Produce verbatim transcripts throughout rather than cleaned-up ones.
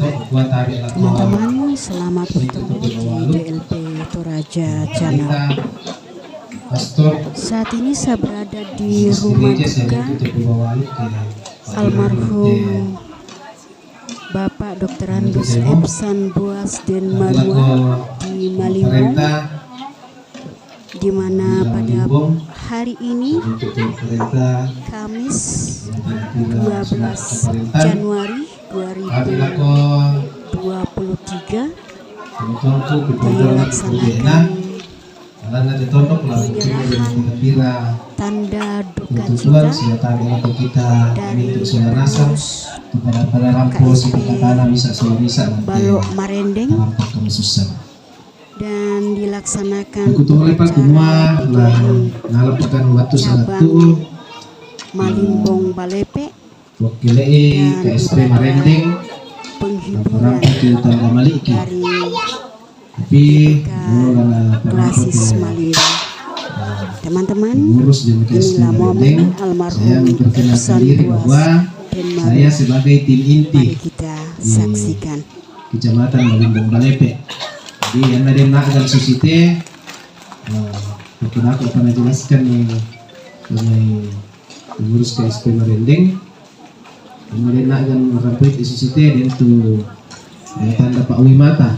Teman-teman, selamat bertemu di D L P Toraja Channel. Saat ini saya berada di rumah duka almarhum Bapak Doktorandus Epsan Boas Denmarua di Malimbong, di mana pada hari ini, Kamis, dua belas Januari dua ribu dua puluh tiga, dilaksanakan penyerahan tanda duka cita dari pengurus K S P Balok Marendeng, dan dilaksanakan upacara di K I Malimbong Balepe, dan K S P Marendeng, penghiburan dari P K Klasis Malimbong. Teman-teman, inilah momen almarhum Epsan Boas Denmarua. Mari kita saksikan. Kecamatan Malimbong Balepe. Jadi, yang tadi nak dan susite, eh, aku nak apa nak jelaskan nih, mengenai pengurus K S P Marendeng. Yang tadi nak dan orang pun susite dan tu, eh, tanda Pak Wimata,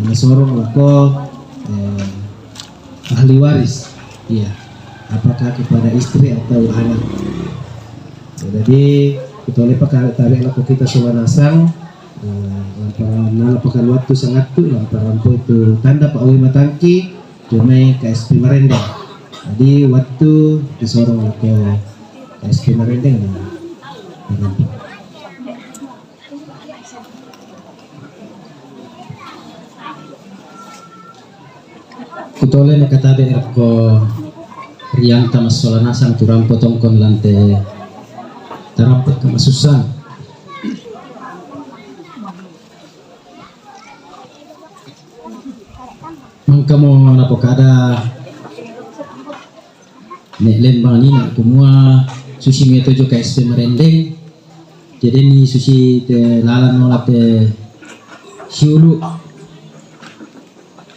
yang sorong lako, eh, ahli waris. Iya. Apakah kepada istri atau anak? Ya, jadi, kita oleh pakai tarik lako kita sola nasang, eh, lantaran nala pakai waktu sangat tu, lantaran tu, tu tanda Pak Wimata ki, cuma K S P Marendeng. Jadi, waktu disorong lako K S P Marendeng, nah, Kutole nakatabe rako rianta massola nasang turampo tongkon lante tarampet kamasussan. Mangkamo napokada Nek lembang ni nak kumua susi meto jo K S P Marendeng. Jadi ni susi te lalan nola te siulu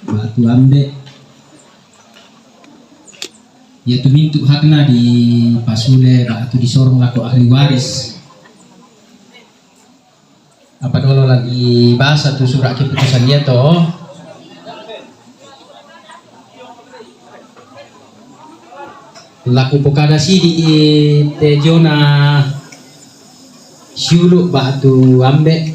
batu ambe. Ya tu mintu hakna di pasule batu disorong lako ahli waris. Apa dolo lagi bahasa tu surat keputusan dia to. Laku pokada sidi i te jona siulu batu ambe.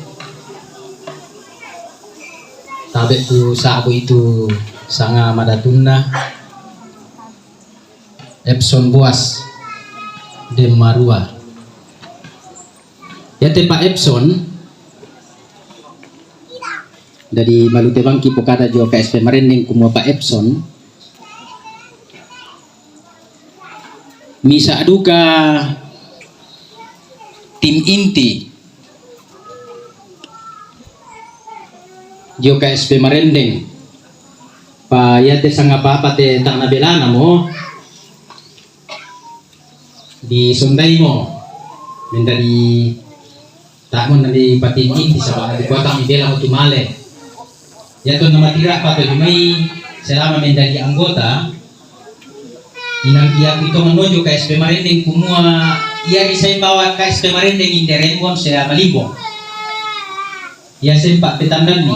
Tabe tu sabu itu sanga madatunna Epson Boas Demarua. Yate Pak Epson, dadi malute bangki pokada jo K S P Marendeng kumua Pak Epson, misa duka tim inti jo K S P Marendeng. Pa yate sanga papa te tana belana mo di sondai mo mendadi Takmo nani patinggi di saba di kota mi bela mo tumale. Ya to nama tira pato jumai selama menjadi anggota. Inang ia pito manojo K S P Marendeng kumua ia risai bawa K S P Marendeng inde rembon selama limbo. Ia sempat petandan ni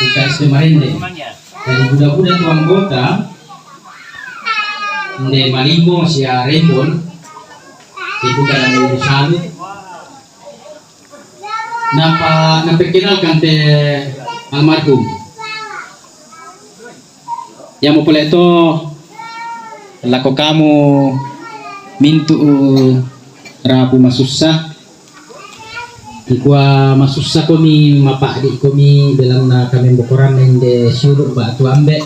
di K S P Marendeng. Dari buda-buda tu anggota inde malimbo sia rembon. Itu kan ada salu. Napa naperkenalkan te almarhum. Yamo pole to lako kamu mintu rapu masussa. Kikua masussa komi mapa'di komi belanna kami bokoranna inde siulu batu ambe.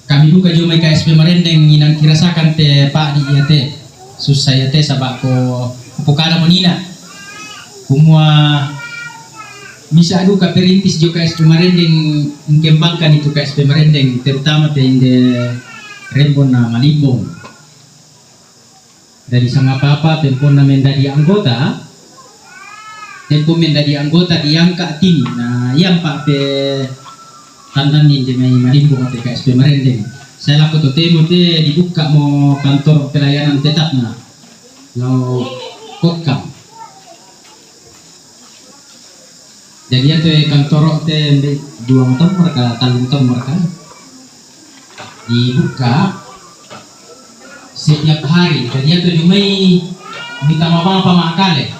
Kami duka jomai K S P Marendeng inang kirasakan te pa'di iate, sussa iate saba ko upokana monina. Kumua misa duka perintis jo K S P Marendeng mengkembangkan itu K S P Marendeng, terutama te inde rembon na malimbong. Dari sanga papa temponna mendadi anggota, Tempo mendadi anggota diangkat tim. Nah, iya mpa pe tandan ni de mai marimbo T K S P Marendeng. Saya lako totemo te dibuka mo kantor pelayanan tetapna. Lao kokang. Jadi iya te kantoro te mbe dua taung marka, telu taung marka. Dibuka setiap hari. Jadi iya to jumai mitama bapa makale.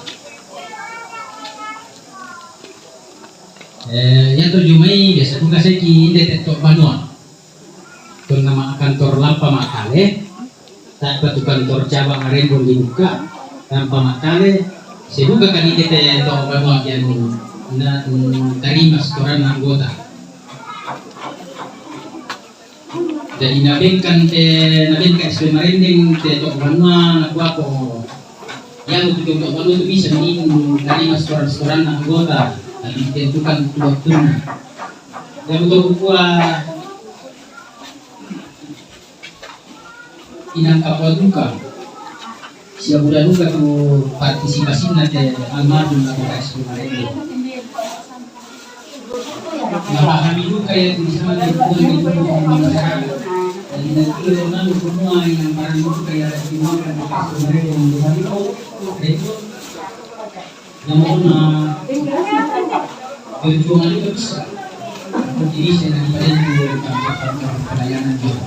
Eh, iya to jumai biasa buka seki inde tetto banua. Tonna ma kantor lampa makale, tappa tu kantor cabang Marendeng dibuka, lampa makale, sibuka kani tete to banua kianu na, mm, tarima setoran anggota. Jadi nabengkan te, nabengkan S P Marendeng te to banua nakuako. Yang untuk to banua tu bisa ni tarima setoran-setoran anggota. Tapi ditentukan waktunya. Yang untuk kukua inang kapua duka, sia buda duka tu partisipasina te almarhum Kapolres Marende. Napahami duka iya tu di sana te buda duka tu masyarakat. Dan inang kilo nanu semua inang barang duka iya di makan di Kapolres Marende. Namun, eh, perjuangan itu besar. Jadi, saya dari pada itu, eh, pelayanan juga.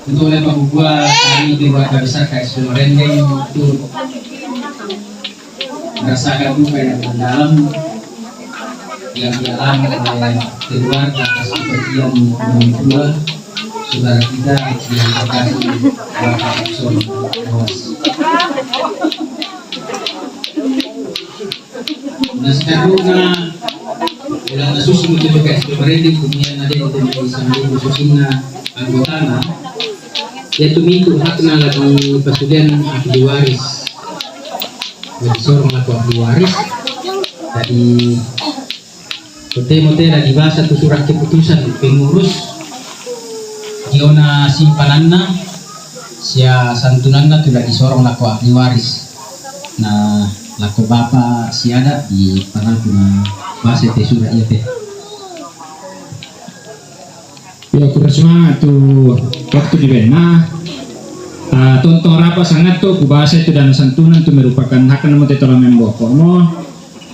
Untuk oleh Pak Gugua, kami keluarga besar K S P Marende itu merasakan duka yang mendalam yang dialami oleh keluarga atas kepergian orang tua saudara kita yang terkasih, Bapak Epson Awas. Nah, sekarang, nah, dalam kasus itu juga S P Marende, kemudian ada yang tidak bisa menjadi khususnya anggotana, ya, tu mintu hakna lagi pasudian ahli waris. Jadi, seorang lako ahli waris. Jadi, totemo tena dibasa tu surat keputusan pengurus, diona simpananna sia santunanna tu la disorong lako ahli waris. Nah, lako bapa siada di panaku na basa te surat iya te. Iya, kurang semangat tu waktu di bena. Ah, tontong rapa sangat tu, ku basa itu dana santunan tu merupakan hak nama te tola membo komo.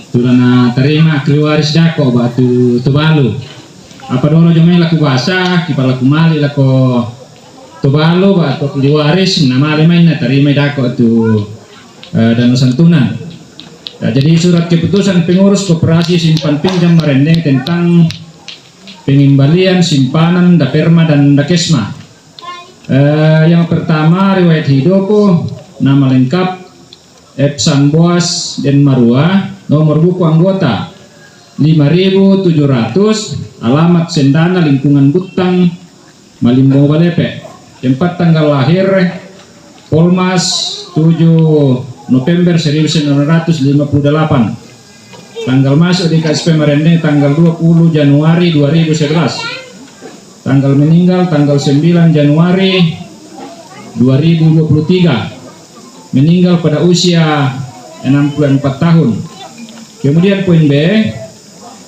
Tulana tarima ahli waris dako batu Tobalu. Apa dolo jomai laku basa, kipa laku mali lako Tobalu batu ahli waris, na mali mai na tarima dako tu, eh, dana santunan. Ya, jadi surat keputusan pengurus koperasi simpan pinjam Marendeng tentang pengembalian simpanan Daperma dan Dakesma. Eh, yang pertama, riwayat hidup, nama lengkap Epsan Boas Denmarua, nomor buku anggota lima ribu tujuh ratus, alamat Sendana, lingkungan Buttang, Malimbo Balepe. Tempat tanggal lahir, Polmas, tujuh November seribu sembilan ratus lima puluh delapan. Tanggal masuk di K S P Marendeng tanggal dua puluh Januari dua ribu sebelas. Tanggal meninggal tanggal sembilan Januari dua ribu dua puluh tiga. Meninggal pada usia enam puluh empat tahun. Kemudian poin B,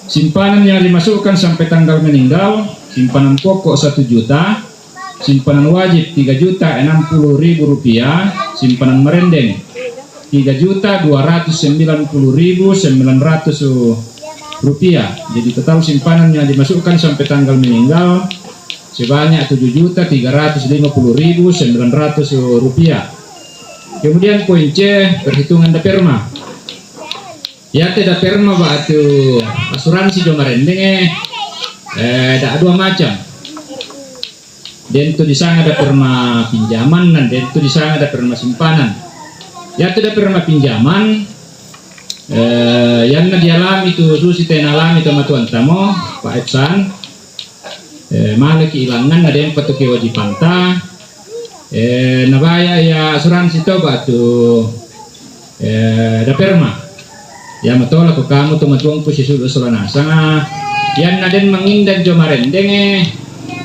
simpanan yang dimasukkan sampai tanggal meninggal, simpanan pokok satu juta, simpanan wajib tiga juta enam puluh ribu rupiah, simpanan Marendeng tiga juta dua ratus sembilan puluh ribu sembilan ratus rupiah. Jadi total simpanan yang dimasukkan sampai tanggal meninggal sebanyak tujuh juta tiga ratus lima puluh ribu sembilan ratus rupiah. Kemudian poin C, perhitungan Daperma. Ya, te Daperma batu asuransi jo Marendeng, eh, eh, ada dua macam. Den tu disanga Daperma pinjaman, dan den tu disanga Daperma simpanan. Ya, tu Daperma pinjaman, eh, yang na dialami tu susi tena alami tu matuan tamo, Pak Epsan. Eh, male ki ilangan na den patu kewajibanta. Eh, nabaya ya asuransi to batu, eh, Daperma. Ya, matola ko kamu to matuang ku sisudu sola nasanga. Yang na den mangindan jo Marendeng, eh,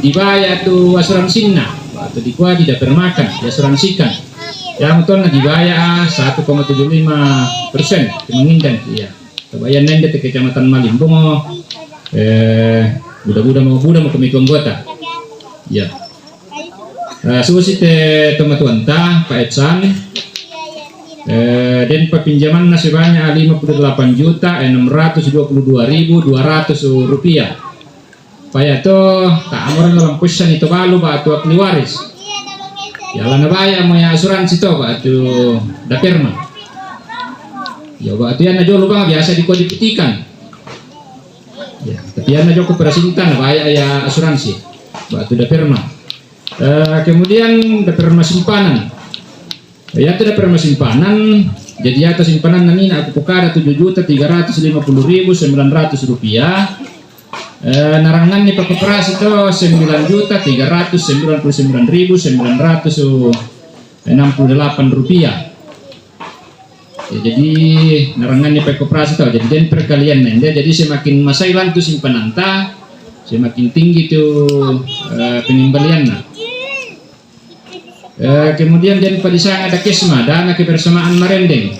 dibaya tu asuransinna. Batu dikua di Dapermakan, diasuransikan. Yang tonna dibayar satu koma tujuh lima persen, cuma ngindang, iya. Tabayang nende te Kecamatan Malimbong, eh, buda-buda mau, buda mau komitu anggota. Iya. Eh, susi te tomatuanta, Pak Etsan. Eh, den papinjamanna sebanyak lima puluh delapan juta enam ratus dua puluh dua ribu dua ratus rupiah. Paya to, tak amor na lampusan itu balu ba tu ahli waris. Ya lana baya mo ya asuransi to ba tu daperma. Ya ba tu ya na jolo ba biasa di kodi putikan. Ya, tapi ya na joko perasinta na baya ya asuransi. Ba tu daperma. Eh, kemudian daperma simpanan. Ya tu daperma simpanan. Jadi ya tu simpanan nani na aku pokada tujuh juta tiga ratus lima puluh ribu sembilan ratus rupiah. Eh, naranganni pakoperasi to sembilan juta tiga ratus sembilan puluh sembilan ribu sembilan ratus enam puluh delapan rupiah. Ya, jadi naranganni pakoperasi to. Jadi den perkalian nende. Jadi semakin masai lantu simpananta, semakin tinggi tu, eh, pengembalianna. Eh, kemudian den padisanga dakesma, dana kebersamaan marendeng.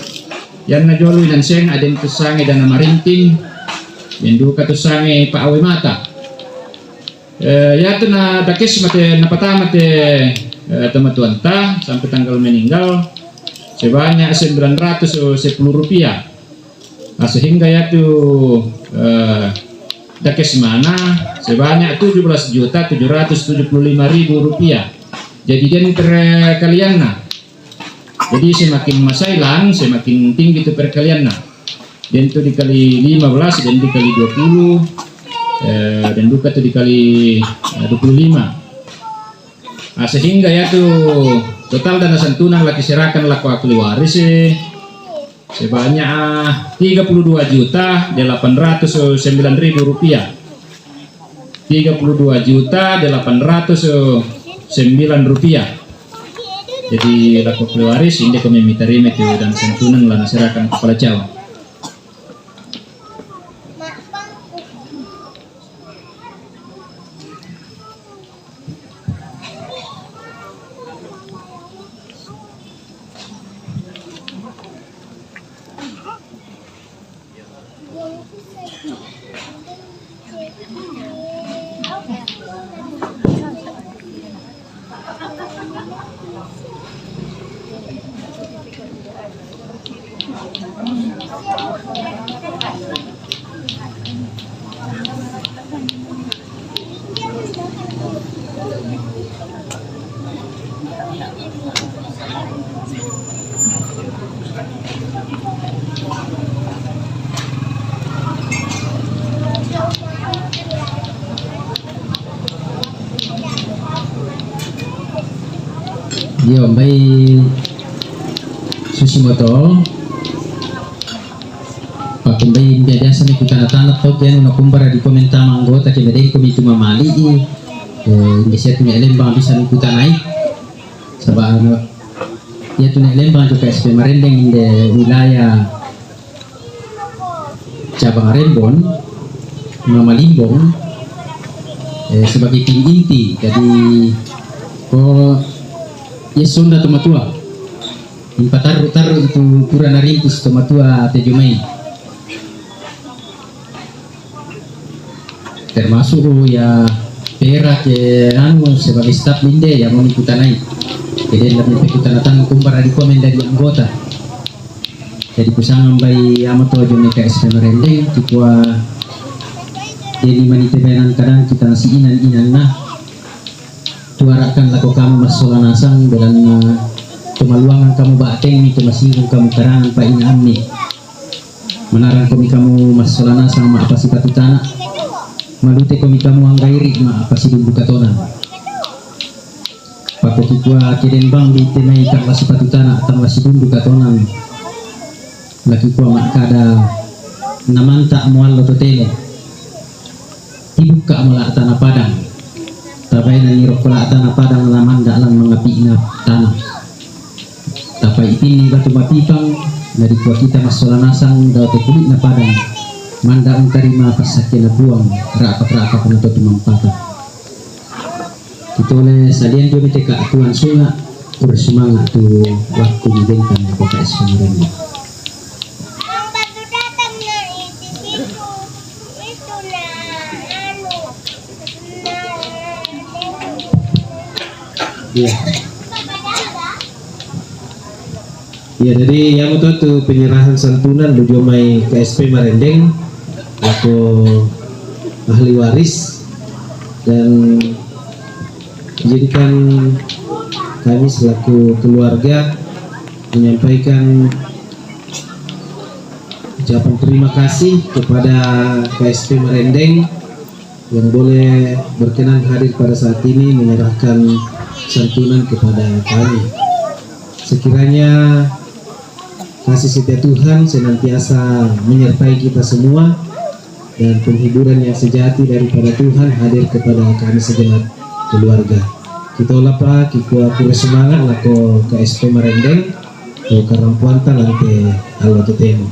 Yanna jolo inan seng aden tu sange dana marinting, den duka tu sange pa awe mata. Eh, ya tu na dakesma te, na patama te, eh, tomatuanta sampai tanggal meninggal sebanyak sembilan ratus sepuluh rupiah. Nah, sehingga ya tu, eh, dakesmana sebanyak tujuh belas juta tujuh ratus tujuh puluh lima ribu rupiah. Jadi den perkalianna. Jadi semakin masailan, semakin tinggi tu perkalianna. Den tu dikali lima belas, den dikali dua puluh, eh, den duka tu dikali, eh, dua puluh lima. Nah, sehingga ya tu total dana santunan laki serahkan lako ahli waris, eh, sebanyak, ah, tiga puluh dua juta delapan ratus sembilan ribu rupiah. Tiga puluh dua juta delapan ratus sembilan rupiah. Jadi lako ahli waris, inde kami mitarima tu dana santunan lana serahkan kepala cawa. Iyo, mbai susi moto. Pakkumbai biasa ni kutana-tana to, kianu nakumbara di komentar anggota ke medeng komitu mamali. Eh, biasa tu ni lembang bisa ni kutanai. Saba' iya tu naik lembang juga S P Marendeng inde wilayah cabang Rembon, Malimbong, eh, sebagai tim inti. Jadi, ko iya sonda tomatuanta, impatarru-tarru itu pura narintis tomatuanta te jumai. Termasuk ya pera ke anu sebagai staf inde ya mau kutanai. Jadi lebih pe kutana-tana kumbara di komen dari anggota. Jadi kusanga mbai amo to jomai ka S P Marendeng, kikua jadi manite bayanan kadang kita nasi inan-inan na. Tuarakan lako kamu massola nasang, belanna tumaluangan kamu ba'tengmi, tumasirung kamu karangan pa ina'ammi. Manarang komi kamu massola nasang ma'apa sipatu tana, malute komi kamu anggairi ma'apa sidundu katona. Pakko kikua kedeng bang di temai tangla sipatu tana, tangla sidundu katona. Lakikua makkada, namanta muallo totele. Tibukka mala tana padang. Tabainanni rokko la tana padang la manda lan mangapi'na tana. Tapaitinni batu mapipang, nadikua kita massola nasang dao te kuli'na padang, manda untarima passakkena Puang, ra'pak-ra'pak na to tumampata. Kitole salian jomai te ka'tuan sunga, Bersemangat tu waktu dibentang ke K S P Marende. Yang baru datang na itu, itu, itu na, anu, na, Ya. Ya, jadi yang betul tu penyerahan santunan bujomai K S P Marende atau ahli waris, dan izinkan kami selaku keluarga menyampaikan ucapan terima kasih kepada K S P Marende yang boleh berkenan hadir pada saat ini menyerahkan santunan kepada kami. Sekiranya kasih setia Tuhan senantiasa menyertai kita semua, dan penghiburan yang sejati daripada Tuhan hadir kepada kami segenap keluarga. Kita lapa, kita kure semangat lako K S P Marende, tu karampuan ta lante alo tu temu.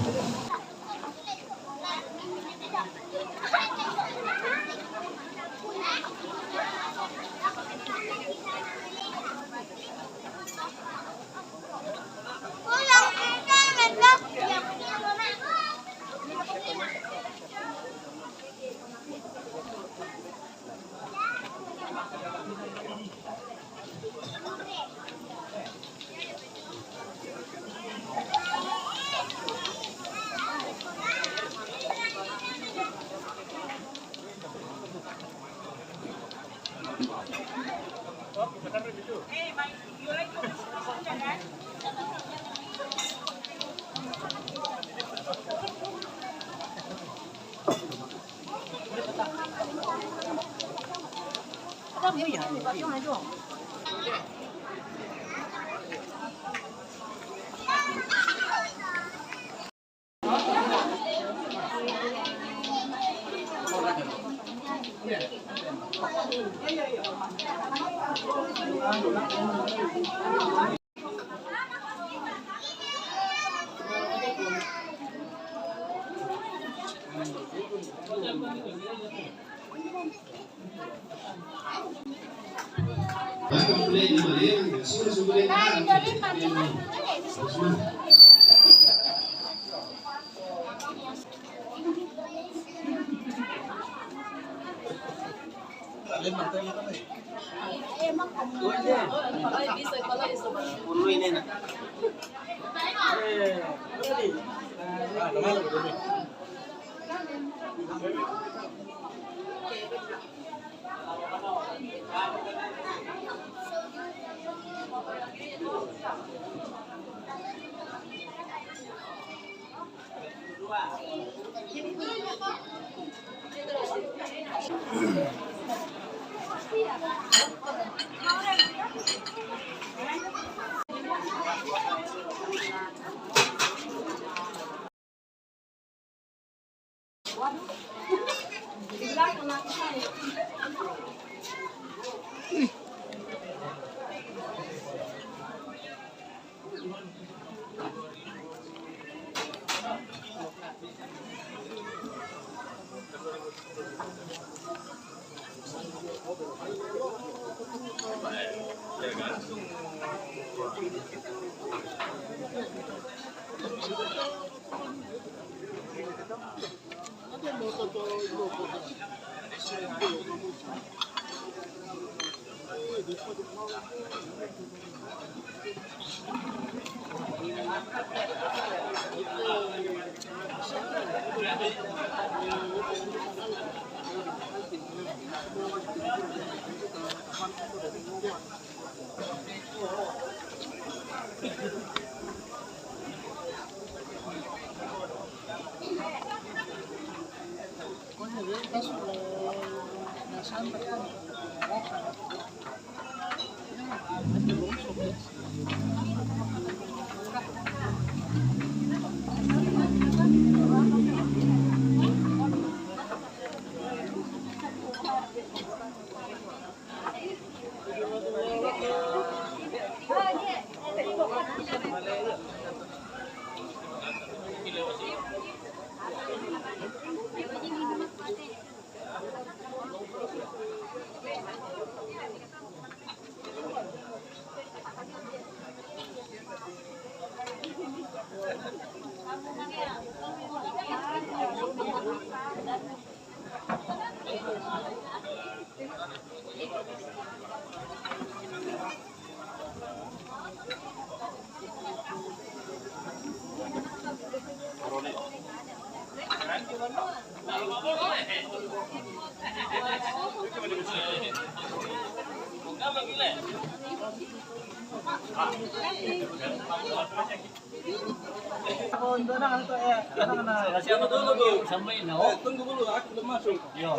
Siapa dulu, Bu? Sampai, no? Eh, tunggu dulu, aku belum masuk. Yo.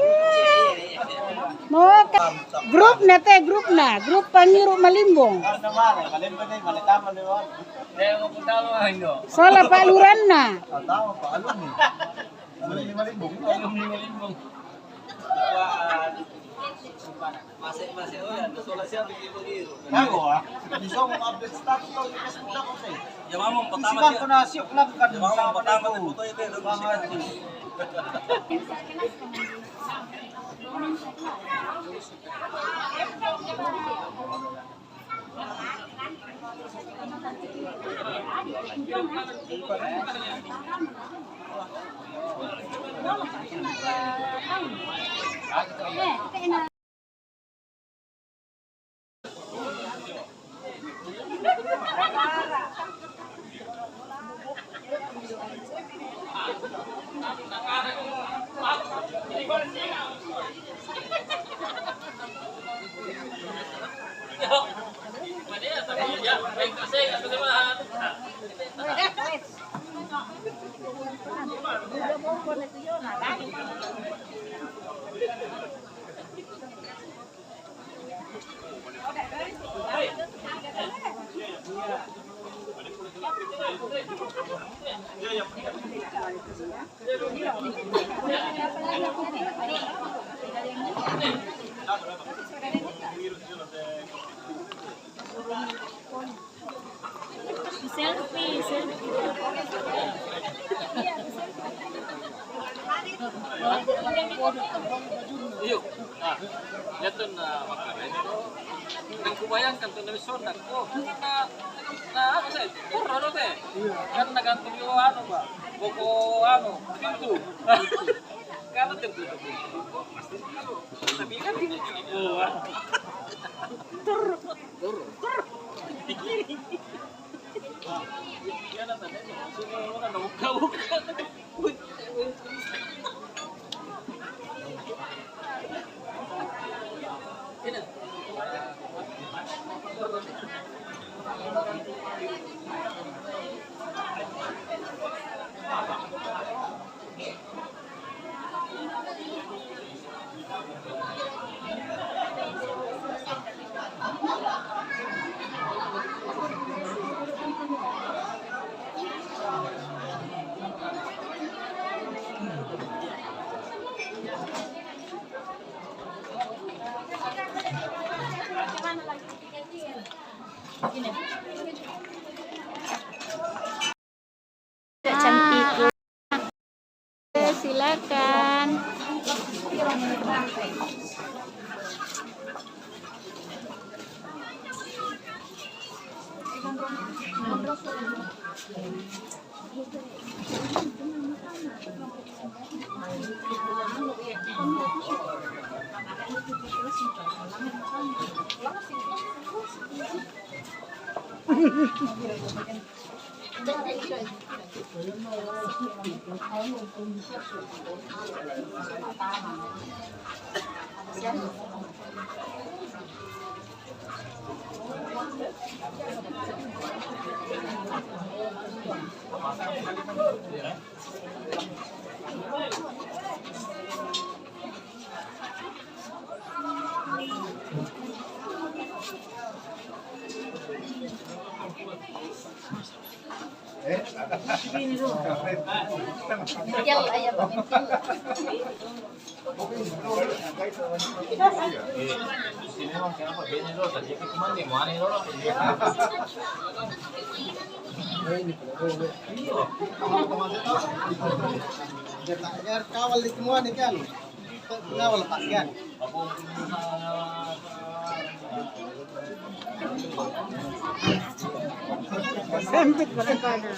Mau ka-, grup na te, grup na, grup Pangiru Malimbong. Sala Pak Luranna. Masih, masih, oh ya, ada soal siapa di Pangiru? Tahu, ah. Di sana update status kalau di Facebook apa sih? Ya, Mamang, pertama siap. Kena siap lah, kan. Ya, Mamang, pertama itu. Bang Haji. Selfie, selfie. Iyo. Nah, ya tuh, nah, makanya itu. Yang kubayangkan tuh dari sana. Oh, nah, nah, apa sih? Turun apa sih? Kan nagantung juga anu, Pak. Pokok anu, pintu. Karena tertutup. Tapi kan, oh, wah. Turun. Turun. Turun. Di kiri. Cantik. Silakan. Kawal di semua nih kan. Kawal pakaian. Sempit barangkali.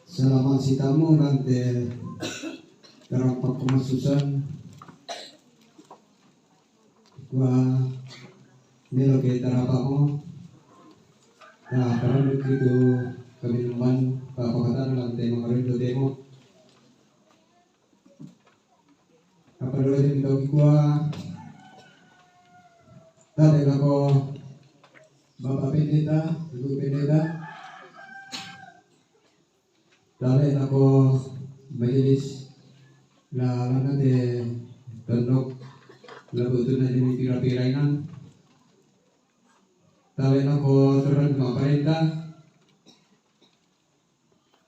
Salaman si tamu nante tarampak pamasusan. Kua melo ke tarapa mo. Na, paradu kitu kami numan papakatan nante mamarindu demo. Apa dulu jadi tau kua. Tadi lako Bapak Pendeta, Ibu Pendeta. Tale nako majelis la lana te tondok la butuna jadi pira-pira inan. Tale nako turun ma parenta.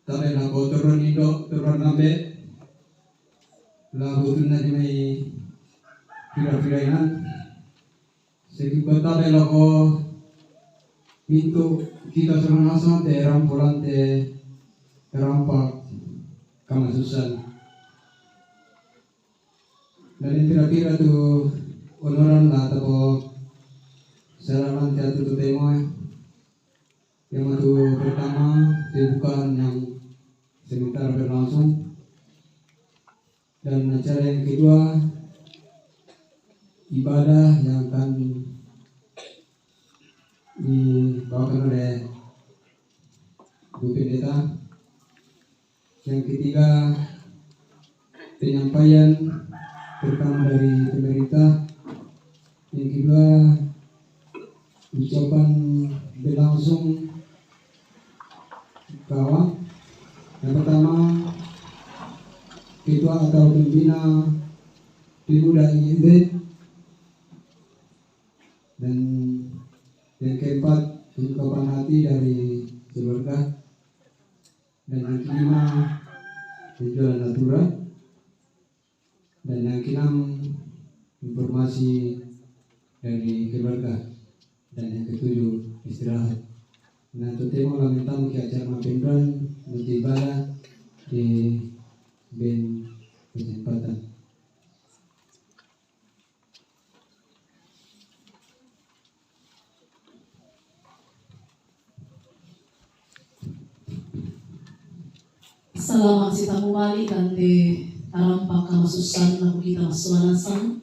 Tale nako turun indo, turun nambe. La butuna jadi pira-pira inan. Segi kota beloko pintu kita serana sante rampulan te rampak kamasusan. Dan yang kira-kira tu onoran la tapo salaman te atu tu tema. Yang atu pertama, pembukaan yang sementara berlangsung. Dan acara yang kedua, ibadah yang akan dibawakan oleh Bu Pendeta. Yang ketiga, penyampaian pertama dari pemerintah. Yang kedua, ucapan berlangsung kawan. Yang pertama, ketua atau pembina pemuda I M B. Dan yang keempat, ungkapan hati dari keluarga. Dan yang kelima, penjualan natural. Dan yang keenam, informasi dari keluarga. Dan yang ketujuh, istirahat. Na, totemo lamentang ke acara mapenduan, muti bala di ben kesempatan. Salaman si tamu bali tante Tarampak kamasussan laku kita massuanasang.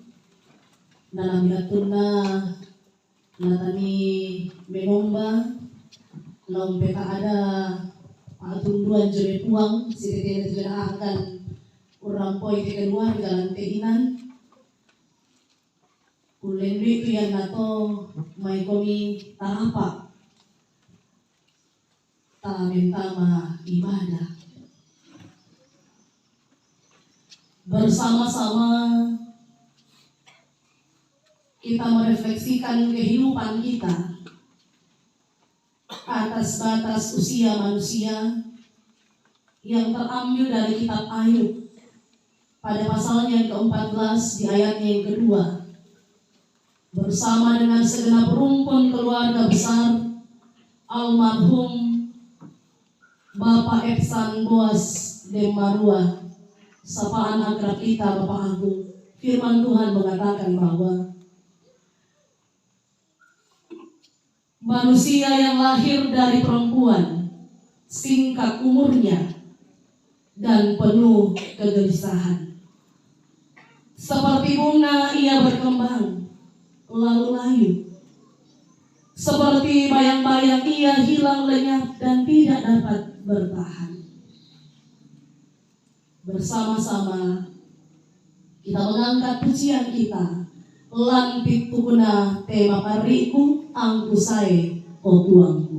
Nalami hattunna latami menomba, laung pekada patunduan jole Puang, sitetena tu jana akan urrampoi te keluarga lante inan. Kullendui tu iannato maikomi tarapa tala mentama ibadah. Bersama-sama kita merefleksikan kehidupan kita atas batas usia manusia yang terambil dari kitab Ayub pada pasalnya yang keempat belas di ayatnya yang kedua. Bersama dengan segenap rumpun keluarga besar almarhum Bapak Epsan Boas Demarua, sapaan akrab kita Bapak Agung. Firman Tuhan mengatakan bahwa manusia yang lahir dari perempuan singkat umurnya dan penuh kegelisahan. Seperti bunga ia berkembang, lalu layu. Seperti bayang-bayang ia hilang lenyap dan tidak dapat bertahan. Bersama-sama kita mengangkat pujian kita. Lan pittukuna te maparriku, angku sae, o Puangku.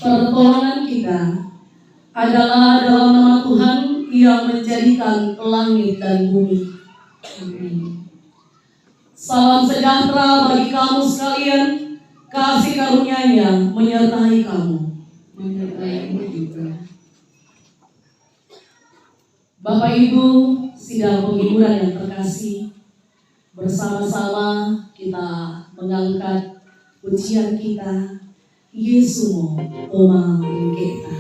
Pertolongan kita adalah dalam nama Tuhan yang menjadikan langit dan bumi. Amin. Salam sejahtera bagi kamu sekalian, kasih karunia-Nya menyertai kamu. Menyertai juga. Bapak Ibu, sidang penghiburan yang terkasih, bersama-sama kita mengangkat pujian kita, Yesu mo toma ringketa.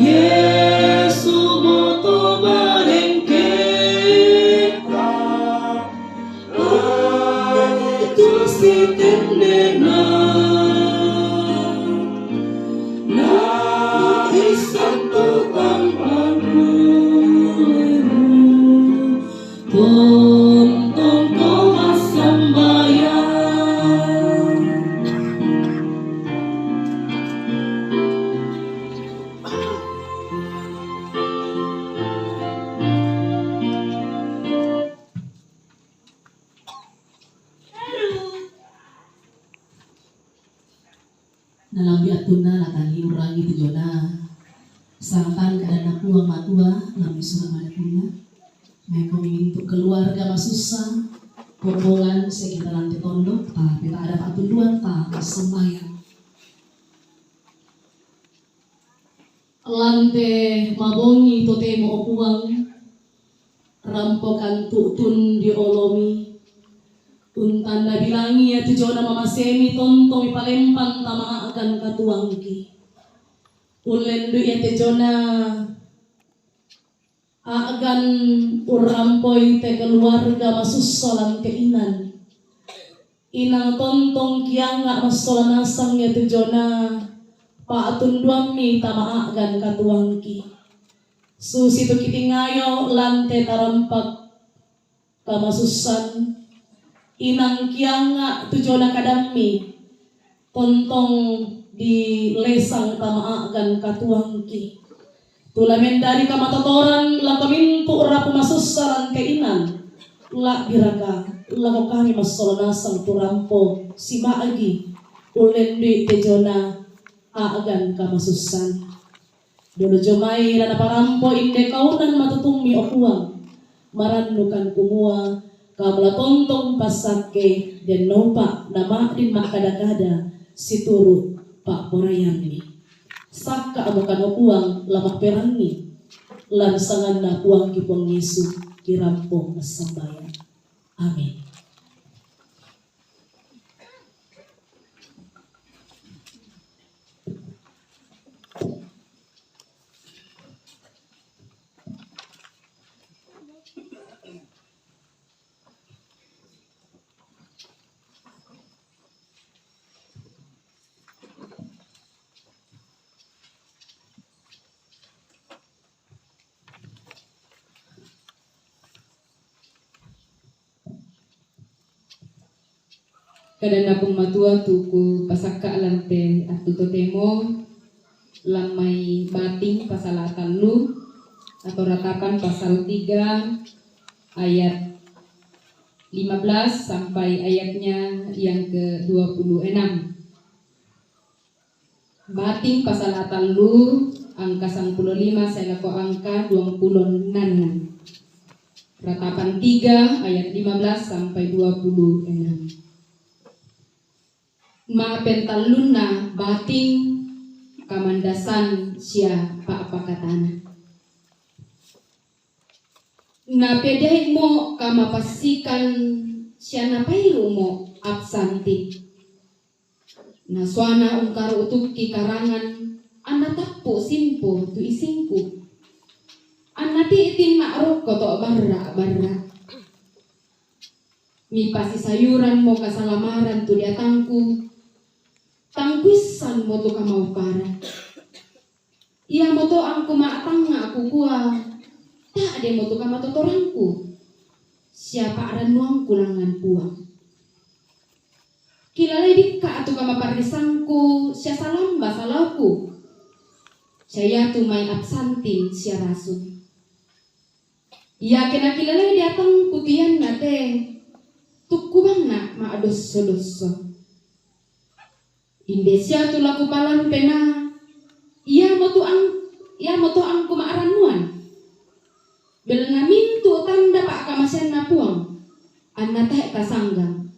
Yesu moto barengketa, itu sitendena, na isantu tampang kulemu, tontong ko masambayang. Na lambi attunna la taliurangi tu jona sangatan kadanna Puang Matua, lambi sura madatunna. Maeko mintu keluarga masussa, kombongan sekitar lante tondok, ta peta ada patunduan ta sembayang. Lante mabongi totemo, o Puang, rampokan tu'tun di olomi. Untanna bilangi iya tu jona mamasemi tontong ipalempang tama a'gan katuangki. Ullendui iya te jona a'gan urrampoi te keluarga masussa lante inan. Inang tontong kianga massola nasang iya tu jona pa'tunduammi tama a'gan katuangki. Susitu kitingayo lante tarampak kamasussan, inang kianga tu jona kadammi tontong dilesang tama a'gan katuangki. Tula mendadi kamatotoran lako mintu rapu masussa lante inan, labbiraka lako kami massola nasang tu rampo sima'gi ullendui te jona a'gan kamasussan. Dolo jomai la naparampo inde kaunan matutungmi, o Puang, marannukan kumua Kamu la tontong passakke, dennoupa nama'din makkada-kada situru pa'poraiammi. Sakka'mo kano Puang la ma'perangi, lan sanganna Puangki Puang Yesu kirampo massambayang. Amin. Kadanna Puang Matua tu kupasakka lante attu totemo, lammai Bating pasal tallu atau Ratapan pasal tiga ayat lima belas sampai ayatnya yang ke dua puluh enam. Bating pasal tallu angka sampulo lima sae lako angka duangpulo ennanna. Ratapan tiga ayat lima belas sampai dua puluh enam. Ma'pentallunna bating, kamandasan sia pa'pakatana. Napedaimo kamapassikan sia napairumo absanti. Nasuana ungkaru utukki karangan, anna tappu simpo tu isingku. Anna ti'tinna rokko to barra-barra. Mipasisayuranmo kasalamaran tu diatangku, tangkuissanmo tu kamauparan. Iamoto angku ma'tangnga kukua, ta'demo tu kamatotorangku, sia pa'rannuangku langngan Puang. Kilalai dikka tu kamaparrisangku sia salamba salauku, sia iatu mai absanting sia rasung. Iake nakilalai diatangku tianna te, tukkubangna ma'dosso-dosso. Inde sia tu la kupalampe na, iamotu ang-, iamoto angku ma'rannuan. Belanna mintu tanda pa'kamaseanna Puang, anna tae tasanggang.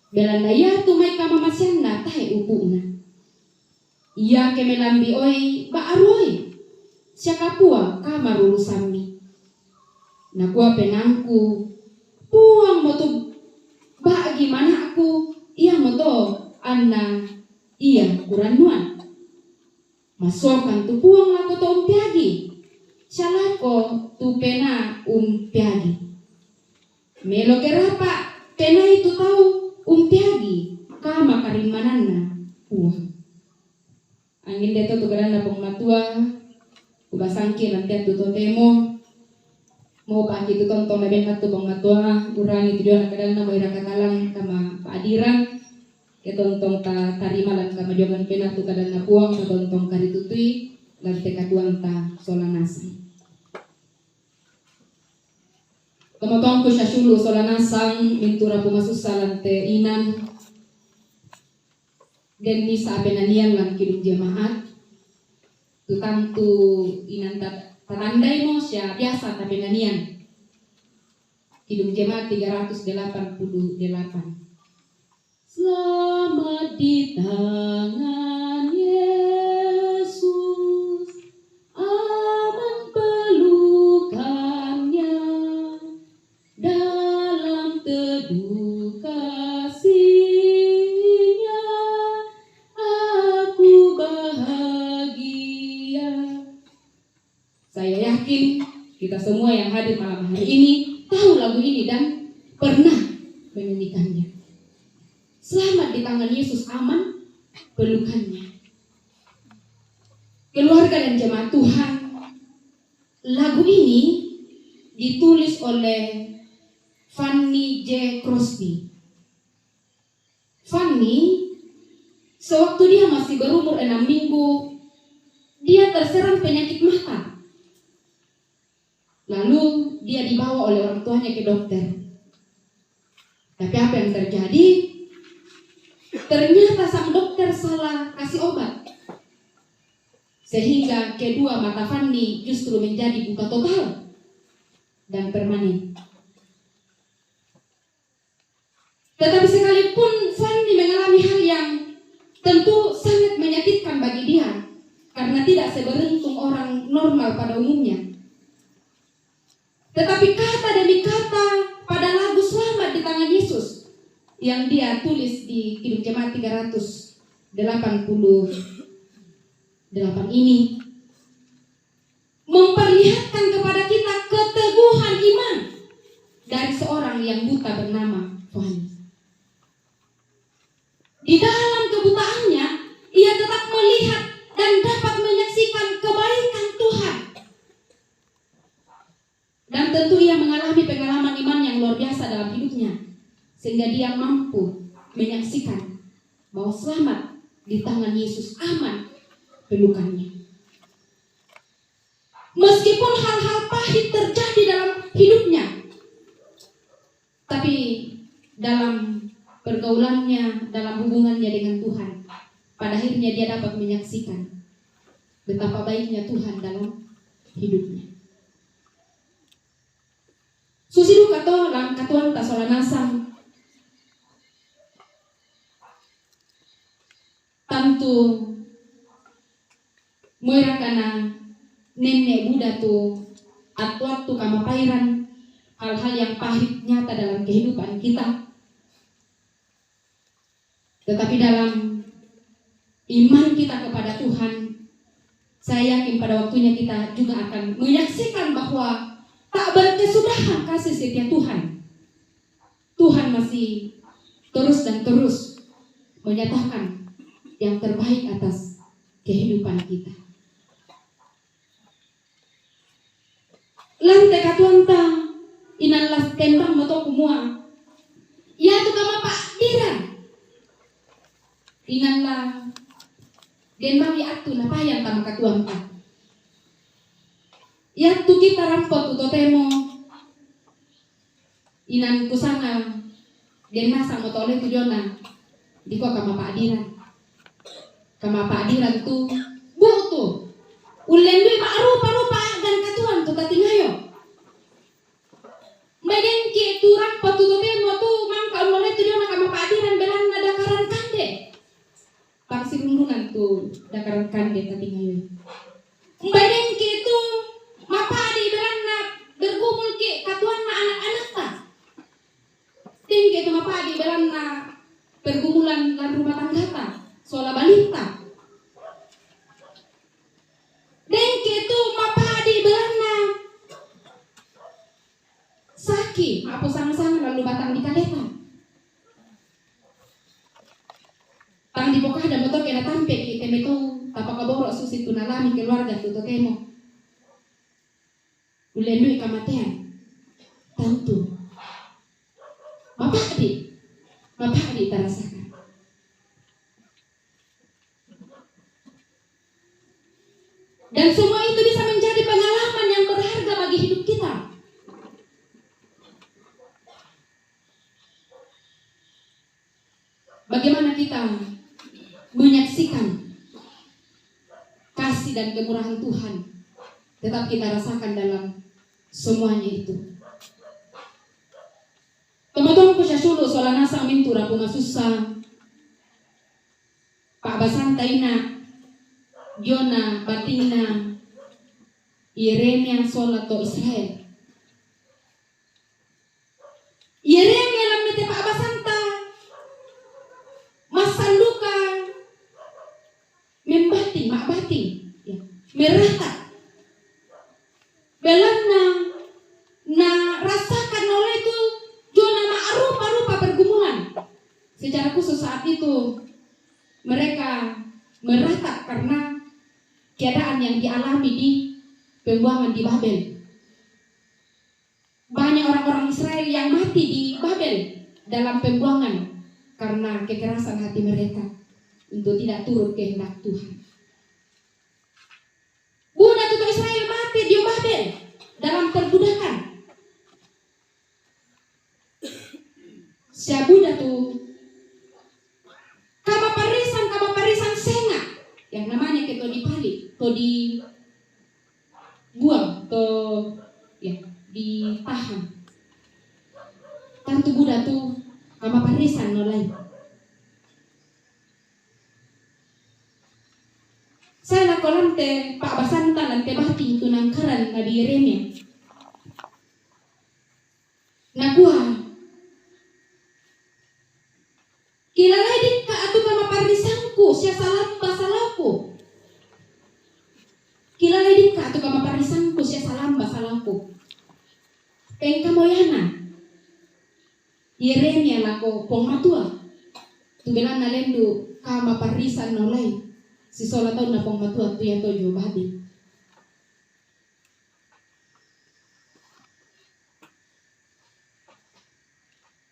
Belanna iatu mai kamamaseanna tae upu'na. Iake melambi oi, ba'ru oi, sia kapua kamarulusammi. Nakua penaangku, Puangmo tu ba'gi mana'ku, iamoto anna ia kurannuan. Masokan tu Puang lako to umpeagi, salako tu pena umpeagi. Melo ke rapa pena itu tau umpeagi, kama karimananna Puang. Angin deto tu kadanna Puang Matua, kubasangki nanti tu totemo. Mau paki tu tontong na benna tu Puang Matua, urangi tu jona kadanna, mau ira katalang kama padiran. Ke tontong ta tarima lan kama jogan pena tu kadanna Puang, ta tontong karitutui lan te katuanta sola nasang. Tomatuangku sasulu sola nasang, mintu rapu masussa lan te inan. Den misa apenanian lan kidung jemaat. Tu tantu inan ta-, tatandaimo sia biasa tapenanian. Kidung jemaat tiga ratus delapan puluh delapan. Selamat di tangan Yesus, aman pelukannya, dalam teduh kasihnya, aku bahagia. Saya yakin kita semua yang hadir malam hari ini tahu lagu ini dan pernah menyanyikannya. Selamat di tangan Yesus, aman pelukannya. Keluarga dan jemaat Tuhan, lagu ini ditulis oleh Fanny J Crosby. Fanny, sewaktu dia masih berumur enam minggu, dia terserang penyakit mata. Lalu dia dibawa oleh orang tuanya ke dokter. Tapi apa yang terjadi? Ternyata sang dokter salah kasih obat. Sehingga kedua mata Fanny justru menjadi buta total dan permanen. Tetapi sekalipun Fanny mengalami hal yang tentu sangat menyakitkan bagi dia, karena tidak seberuntung orang normal pada umumnya. Tetapi kata demi kata pada lagu Selamat di Tangan Yesus yang dia tulis di Kidung Jemaat tiga ratus delapan puluh delapan ini memperlihatkan kepada kita keteguhan iman dari seorang yang buta bernama Fanny. Di dalam kebutaannya, ia tetap melihat dan dapat menyaksikan kebaikan Tuhan. Dan tentu ia mengalami pengalaman iman yang luar biasa dalam hidupnya, sehingga dia mampu menyaksikan bahwa selamat di tangan Yesus, aman pelukannya. Meskipun hal-hal pahit terjadi dalam hidupnya, tapi dalam pergaulannya, dalam hubungannya dengan Tuhan, pada akhirnya dia dapat menyaksikan betapa baiknya Tuhan dalam hidupnya. Susi duka to lan katuoanta sola nasang. Tantu moi raka na nenne buda tu attu-attu kamapairan, hal-hal yang pahit nyata dalam kehidupan kita. Tetapi dalam iman kita kepada Tuhan, saya yakin pada waktunya kita juga akan menyaksikan bahwa tak berkesudahan kasih setia Tuhan. Tuhan masih terus dan terus menyatakan yang terbaik atas kehidupan kita. Lan te katuoanta, inalla tendang mo to kumua, iatu kamapa'diran, inalla den mami attu napayan tama katuoanta. Iatu kita rampo tu totemo, inan kusanga den nasang mo to le tu jona dikua kamapa'diran. Kamapa'diran tu bu'tu ullendui ma'rupa-rupa a'gan katuoan tu tatingayo. Mai dengki tu rampo tu totemo tu mangka unnolai tu jona kamapa'diran belanna dakaran kande. Pangsirundunan tu dakaran kande tatingayo. Mai dengki tu mapa'di belanna bergumulki katuoanna anak-anakta. Dengki tu mapa'di belanna pergumulan lan rumah tanggata sola balitta. tang di kaleta. Tang di pokada mo to ke na tampe ki teme tou tapakaboro susi tu nalami keluarga tu totemo. Ulendui kamatean. Tantu. Mapa'di. Mapa'di tarasakan. Dan semua itu bisa menjadi pengalaman yang berharga bagi hidup kita. Bagaimana kita menyaksikan kasih dan kemurahan Tuhan, tetap kita rasakan dalam semuanya itu. Tomatuangku sasulu, sola nasang mintu rapu masusa, pa'basanta ina, diona batinna Yeremia sola to Israel. Yeremia lammete pa'basanta massanduka membating, ma'bating, ya, merata. Belanna na rasakan oleh itu zona ma'rupa-rupa pergumulan. Secara khusus saat itu mereka merata karena keadaan yang dialami di pembuangan di Babel. Banyak orang-orang Israel yang mati di Babel dalam pembuangan karena kekerasan hati mereka untuk tidak turut kehendak Tuhan. Buda tu to Israel mati di Babel dalam perbudakan. Sia buda tu kamaparrisan, kamaparrisan senga yang namanya ke to dipali, to di buang to, ya, ditahan. Tantu buda tu kamaparrisan no lai. Saya lako lante pa'basanta lante bating tu nangkaran Nabi Yeremia. Nakua, kilalai dikka atu kamaparrisangku sia salamba salaku. Kilalai dikka atu kamaparrisangku sia salamba salaku. Pengkamoyana Yeremia lako Puang Matua. Tu belanna lendu kamaparrisan naolai sisola taunna Puang Matua tu iato jo Babel.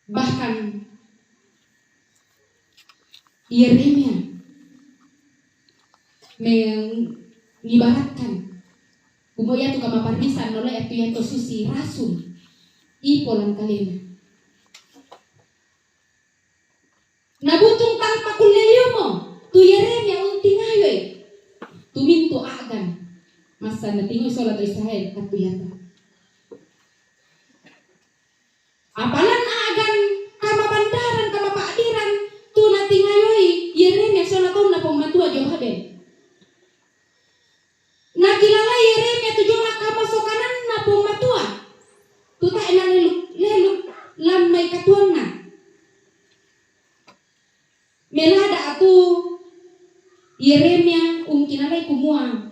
Bahkan Yeremia mengibaratkan kumua iatu kamaparrisan naolai atu iato susi rasul ipo lan kalena. Nabutung tang pakulle liumo tu Yeremia untingayoi tu mintu a'gan. Massa natingoi sola to Israel atu iato. Apalan a'gan kamabandaran, kamapa'diran tu natingayoi Yeremia sola taunna Puang Matua jo Babel. Nakilalai Yeremia tu jona kamasokananna Puang Matua tu tae naleluk-leluk lan mai katuoanna. Melada atu Yeremia ungkilalai kumua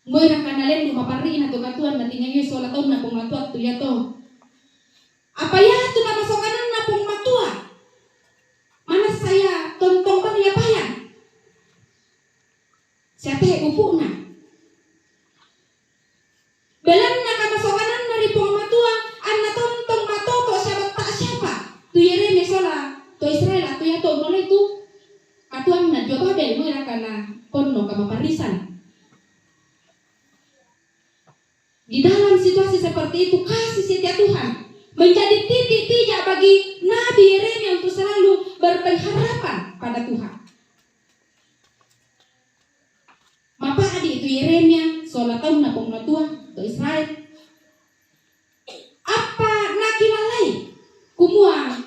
moi raka nalendu maparri'na to katuoan natingayoi sola taunna Puang Matua tu iato. Apa iatu kamasokananna Puang Matua manassa ia tontong bang ia payan. Sia tae upu'na. Belanna kamasokananna ri Puang Matua, anna tontong matoto sia batta siapa tu Yeremia sola to Israel atu iato naolai tu katuoanna jo Babel, moi raka naponno kamaparrisan. Di dalam situasi seperti itu, kasih setia Tuhan menjadi titik pijak bagi Nabi Yeremia untuk selalu berpengharapan pada Tuhan. Mapa'di tu Yeremia sola taunna Puang Matua to Israel. Apa nakilalai kumua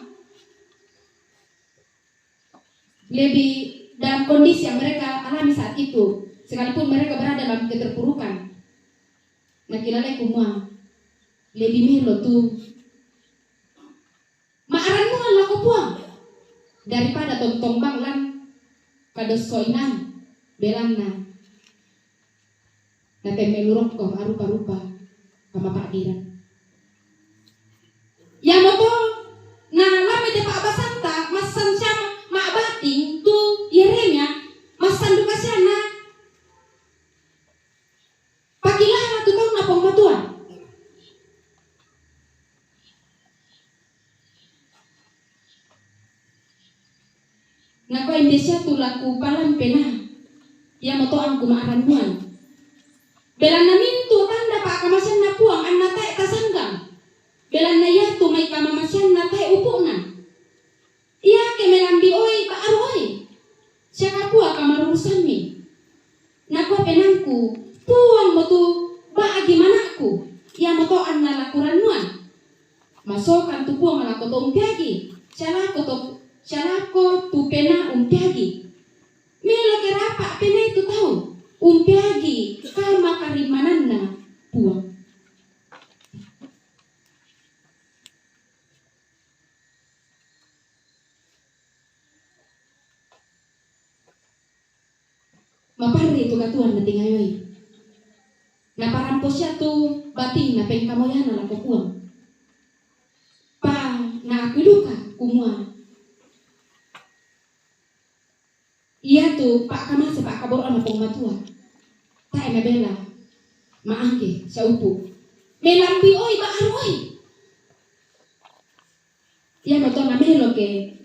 lebih dalam kondisi yang mereka alami saat itu, sekalipun mereka berada dalam keterpurukan, nakilalai kumua lebih melo tu ma'rannuang lako Puang daripada tontong bang lan kadossoinan, belanna natemmelu rokko ma'rupa-rupa kamapa'diran. Iamoto na lamme te pa'basanta massan sia ma'bating tu Yeremia, massan duka sia na pakilala tu taunna Puang Matua. Nakua inde sia tu la kupalampe na, iamoto angku ma'rannuan. Belanna mintu' tanda pa'kamaseanNa Puang anna tae' tasanggang. Belanna iatu mai kamamaseanna tae' upu'na. Iake melambi' oi ba'ru oi, sia kapua kamarurusammi. Nakua penaangku, Puangmo tu ba'gi mana'ku, iamoto anna la kurannuan. Masokan tu Puang lako to umpeagi, sia lako to, sia lako tu penaa umpeagi. Melo ke rapa' penai tu tau umpeagi kamakarimmananna Puang. Maparri tu katuoan natingayoi. Naparampo sia tu batinna pengkamoyana lako Puang. Pa naakui duka kumua iatu pa'kamase pa'kaboro'na Puang Matua tae' nabela ma'angge sia upu'. Melambi' oi ba'ru oi. Iamoto na melo ke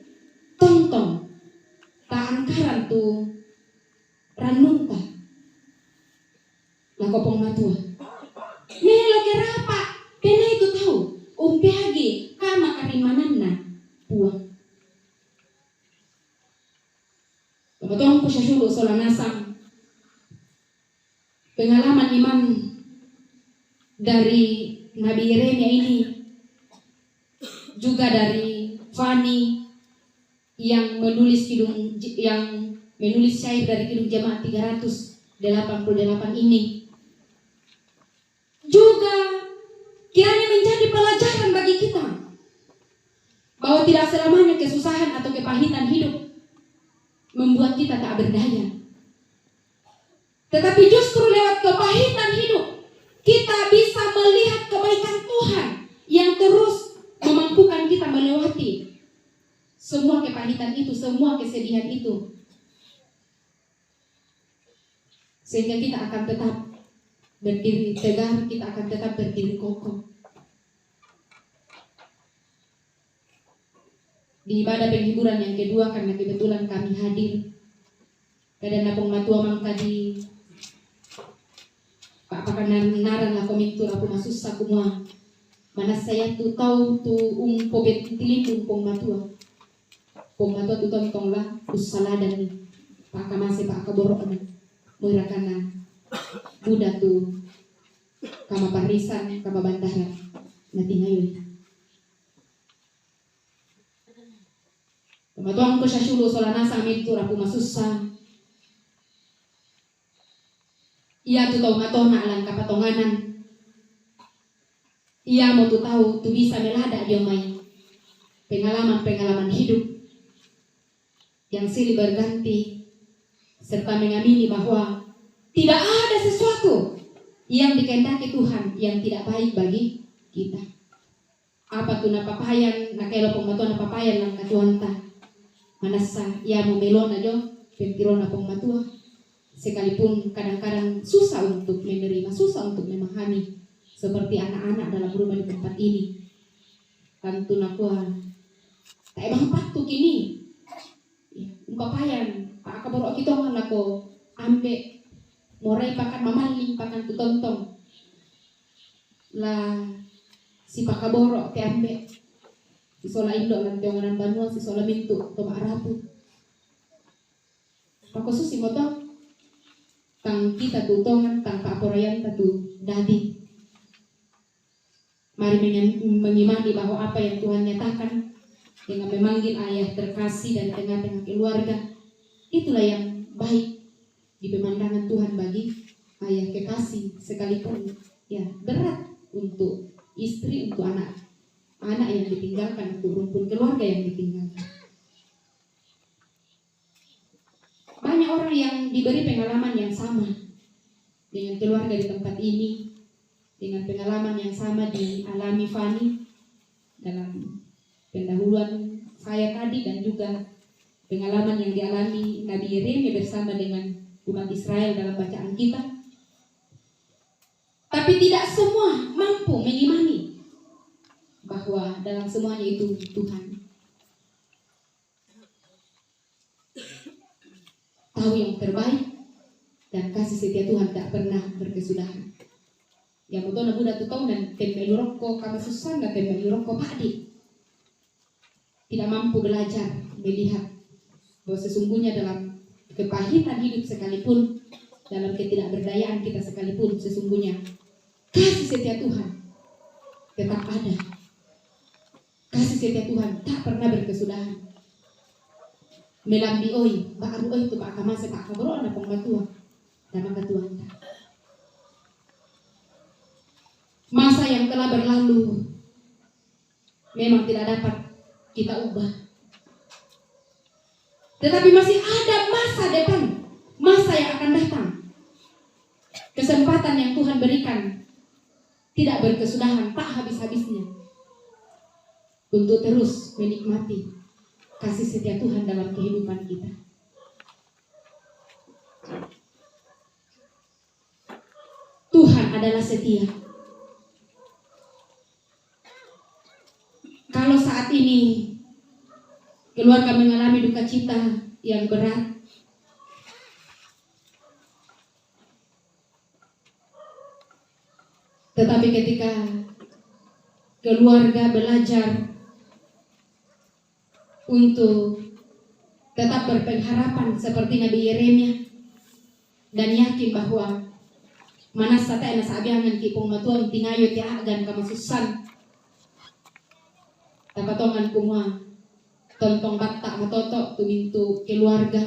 tontong ta'angkaran tu rannunta lako Puang Matua. Melo ke rapa' penai tu tau umpeagi kamakarimmananna Puang. Tomatuangku sasulu' sola nasang, pengalaman iman dari Nabi Yeremia ini, juga dari Fani yang menulis kidung, yang menulis syair dari Kidung Jemaat tiga ratus delapan puluh delapan ini, juga kiranya menjadi pelajaran bagi kita bahwa tidak selamanya kesusahan atau kepahitan hidup membuat kita tak berdaya. Tetapi justru lewat kepahitan hidup, kita bisa melihat kebaikan Tuhan yang terus memampukan kita melewati semua kepahitan itu, semua kesedihan itu. Sehingga kita akan tetap berdiri tegar, kita akan tetap berdiri kokoh. Di ibadah penghiburan yang kedua, karena kebetulan kami hadir, kadanna Puang Matua mangkadi pa'pakannaran lako mintu' rapu masussa kumua, manassa iatu tau tu umpobettilindu Puang Matua, Puang Matua tu tontong la ussaladanni pa'kamase pa'kaboro'na, moi rakanna buda tu kamaparrisan, kamabandaran natingayoi. Tomatuangku sasulu' sola nasang mintu' rapu masussa, iatu tau matona' lan kapatonganan, iamotu tau tu bisa melada' dio mai pengalaman-pengalaman hidup yang silih berganti, serta mengamini bahwa tidak ada sesuatu yang dikehendaki Tuhan yang tidak baik bagi kita. Apa tu napapayan, nakaelo Puang Matua napapayan lan katuoanta. Manassa iamo melona dio pengtirona Puang Matua, sekalipun kadang-kadang susah untuk menerima, susah untuk memahami, seperti anak-anak dalam rumah di tempat ini. Tantu nakua, tae' bang pattuki ni. Umpapayan, pa'kaboro'ki tongan lako ambe', morai pakan mamalling, pakan tu tontong. La sipakaboro' te ambe', sisola indo' lan te onganan banua, sisola mintu' to ma'rapu. Pakkususi moto, tang kita tu tongan, tang pa'poraianta tu dadi. Mari mengen-, mengimani bahwa apa yang Tuhan nyatakan dengan memanggil ayah terkasih dari tengah-tengah keluarga, itulah yang baik di pemandangan Tuhan bagi ayah kekasih, sekalipun ya berat untuk istri, untuk anak, anak yang ditinggalkan, untuk rumpun keluarga yang ditinggalkan. Banyak orang yang diberi pengalaman yang sama dengan keluarga di tempat ini, dengan pengalaman yang sama dialami Fani. dalam pendahuluan saya tadi dan juga pengalaman yang dialami Nabi Yeremia bersama dengan umat Israel dalam bacaan kita. Tapi tidak semua mampu mengimani bahwa dalam semuanya itu Tuhan tahu yang terbaik dan kasih setia Tuhan tak pernah berkesudahan. Ya, betul na buda tu tahu dan tembe luroko kama susana tembe luroko padi. Tidak mampu belajar melihat bahwa sesungguhnya dalam kepahitan hidup sekalipun, dalam ketidakberdayaan kita sekalipun, sesungguhnya kasih setia Tuhan tetap ada. Kasih setia Tuhan tak pernah berkesudahan. Melambi oi, baru oi tu baka masa baka boro na pong matua. Dan maka Tuhan tak. Masa yang telah berlalu memang tidak dapat kita ubah. Tetapi masih ada masa depan, masa yang akan datang. Kesempatan yang Tuhan berikan tidak berkesudahan, tak habis-habisnya untuk terus menikmati kasih setia Tuhan dalam kehidupan kita. Tuhan adalah setia. Kalau saat ini keluarga mengalami duka cita yang berat, tetapi ketika keluarga belajar untuk tetap berpengharapan seperti Nabi Yeremia dan yakin bahwa manasa tae na sabiangan ki pong matua untingayo ti agan kama susan. Tapatongan kumua tontong batta matoto tu mintu keluarga,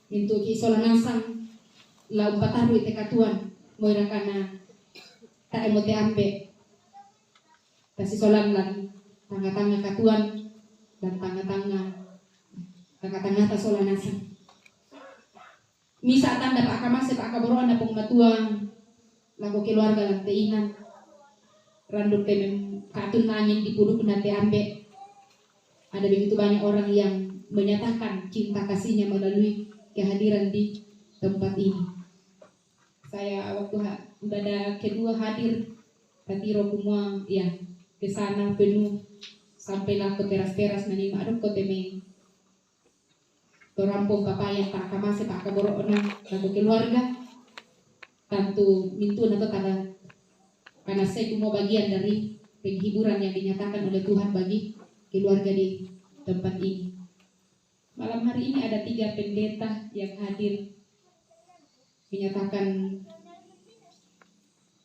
mintu ki sola nasang la umpataru ite katuan moira kana tae mo te ambe. Tasisolan lan tanga-tanga katuan dan tanga-tanga tanga-tanga ta sola nasang. Misa tanda pa'kamase pa'kaboro'an na pong matua lako keluarga lan te ina. Randuk te mem ka'tun nangin di puduk na te ambe. Ada begitu banyak orang yang menyatakan cinta kasihnya melalui kehadiran di tempat ini. Saya waktu ha, ibadah kedua hadir, tatiro kumua ya ke sana penuh sampai lako teras-teras nani ma'dukko te mei. Torampong papaya pa'kamase pa'kaboro'na lako keluarga. Tantu mintu na to tanda karena saya cuma bagian dari penghiburan yang dinyatakan oleh Tuhan bagi keluarga di tempat ini. Malam hari ini ada tiga pendeta yang hadir menyatakan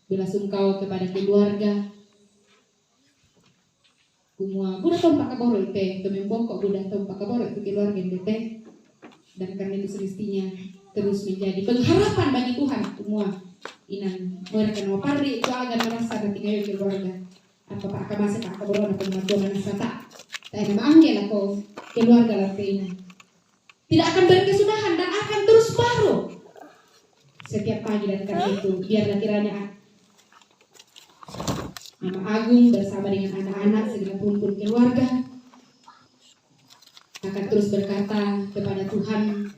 belasungkawa kepada keluarga. Kumua buda tong pa'kaboro' te, to membongko buda tong pa'kaboro' te keluarga te. Dan karena itu semestinya terus menjadi pengharapan bagi Tuhan kumua inan mereka no parri itu agar merasa nanti ngayo keluarga. Apa pa'kamase pa'kaboro' na pong matua manasa ta. Tae na ma'angge lako keluarga lan te ina. Tidak akan berkesudahan dan akan terus baru setiap pagi dan karena itu biarlah kiranya Mama Agung bersama dengan anak-anak segenap rumpun keluarga akan terus berkata kepada Tuhan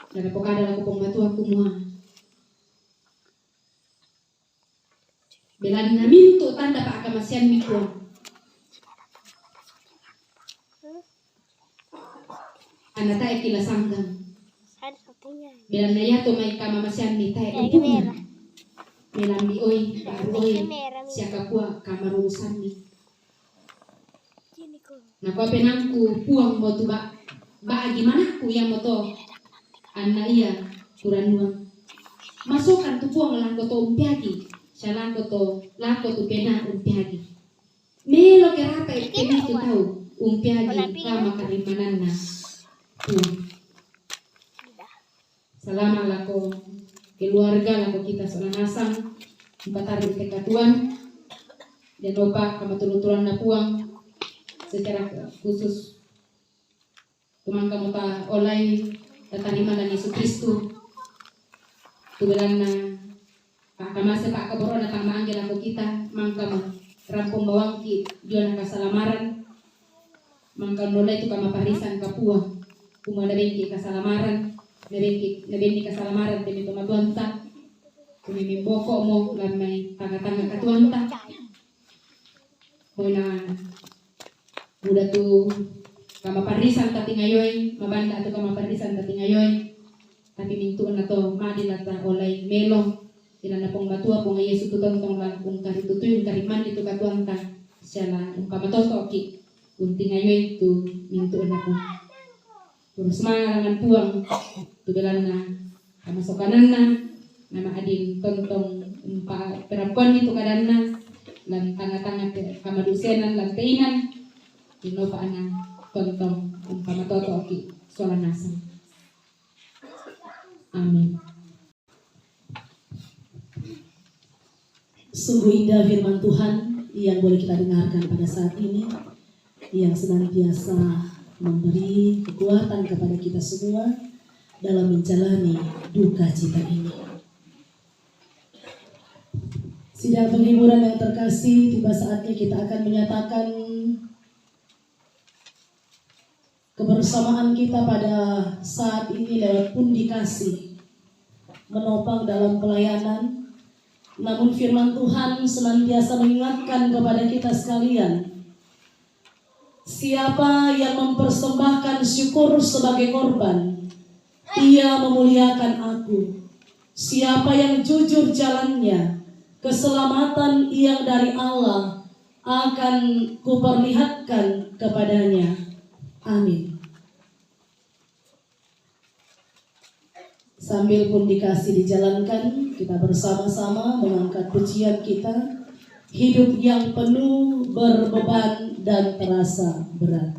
dan pokada lako pong matua kumua. Belanna mintu tanda pa'kamaseanmi Puang. Ana tae kila sanggang. Belanna yato mai kamamaseanmi tae upungan. Melambi oi, baru oi, sia kapua kamarurusanmi. Nakua penangku Puang mo tu ba, bagi manakku ia mo to anna ia kurannuang. Masokan tu Puang lako to umpeagi, sia lako to lako tu pena umpeagi. Melo ke rapa e pena tu tau umpeagi kama karimananna Puang. Salama lako keluarga lako kita sola nasang, umpatarru te katuan, dan opa kamaturu-turuanna Puang secara khusus. Tumangka mota olai tatarima dan Yesus Kristus. Tubelanna pa'kamase pa'kaboro'na tang ma'angge lako kita mangka mo rampong bawangki' dio na kasalamaran, mangkannolai tu kamaparisan kapua, kumua nabenki' kasalamaran, nabenki', nabenni kasalamaran te mai tomatuanta, kumua memboko'mo lan mai tangnga-tangnga katuoanta. Moi na buda tu kamaparisan tatingayo'i, mabanda' tu kamaparisan tatingayo'i, tapi mintu'na to ma'din la ta'olai melo, ilan na Puang Matua, Puang Yesu tu tontong la ungkaritutui, ungkarimmanni tu katuoanta, sia la umpamatoto'ki' untingayo'i tu mintu'na Puang. Terus mangalangan Puang tu belanna kamasokananna, na ma'din tontong umpa-, perampuanni tu kadanna, lan tangnga-tangnga te-, kamadusenan, lan teinan, rinopa'na tontong umpamatoto'ki' sola nasang. Amin. Sungguh indah firman Tuhan yang boleh kita dengarkan pada saat ini, yang senantiasa memberi kekuatan kepada kita semua dalam menjalani duka cita ini. Sidang penghiburan yang terkasih, tiba saatnya kita akan menyatakan kebersamaan kita pada saat ini lewat pundi kasih, menopang dalam pelayanan. Namun firman Tuhan senantiasa mengingatkan kepada kita sekalian, siapa yang mempersembahkan syukur sebagai korban, ia memuliakan Aku. Siapa yang jujur jalannya, keselamatan yang dari Allah akan Kuperlihatkan kepadanya. Amin. Sambil pundi kasih dijalankan, kita bersama-sama mengangkat pujian kita, hidup yang penuh berbeban dan terasa berat.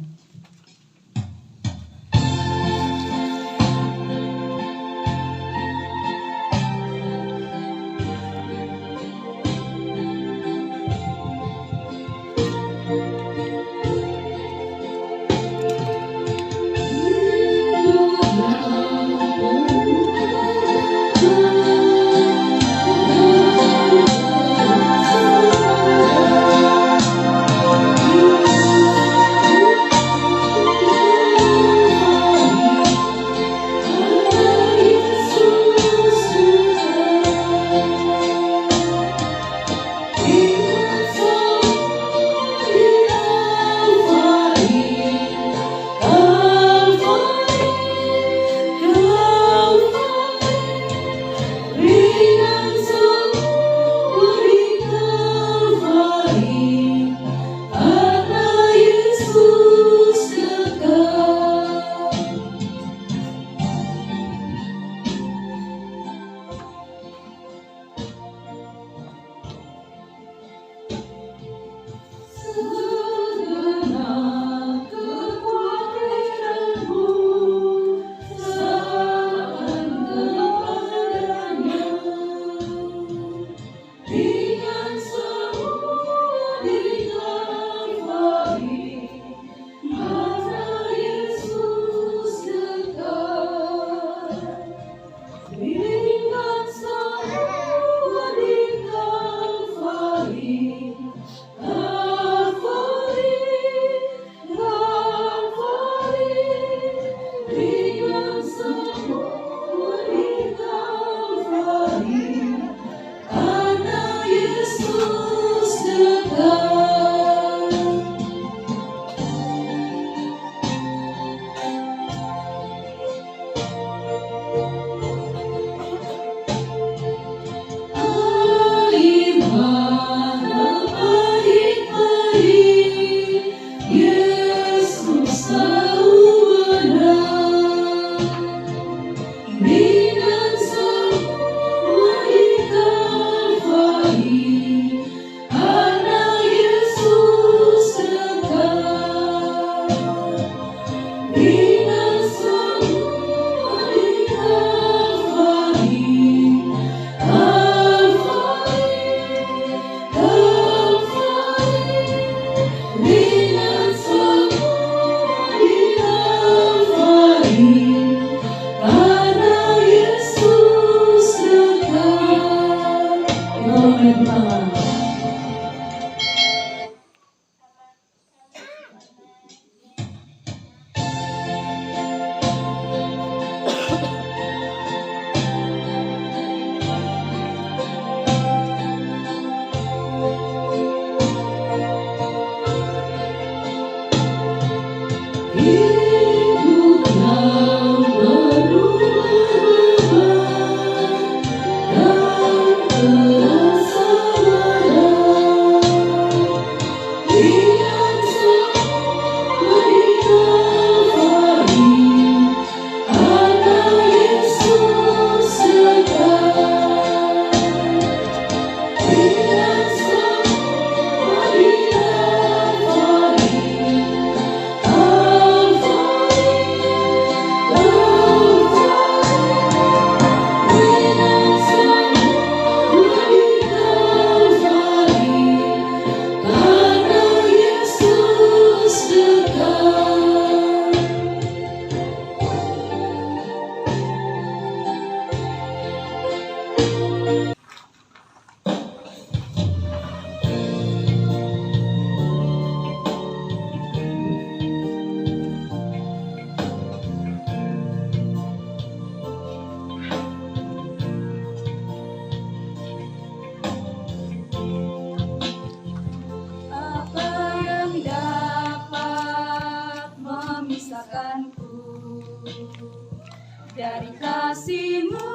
Dari kasih-Mu,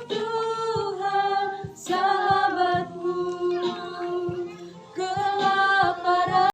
Tuhan, sahabatku kelaparan.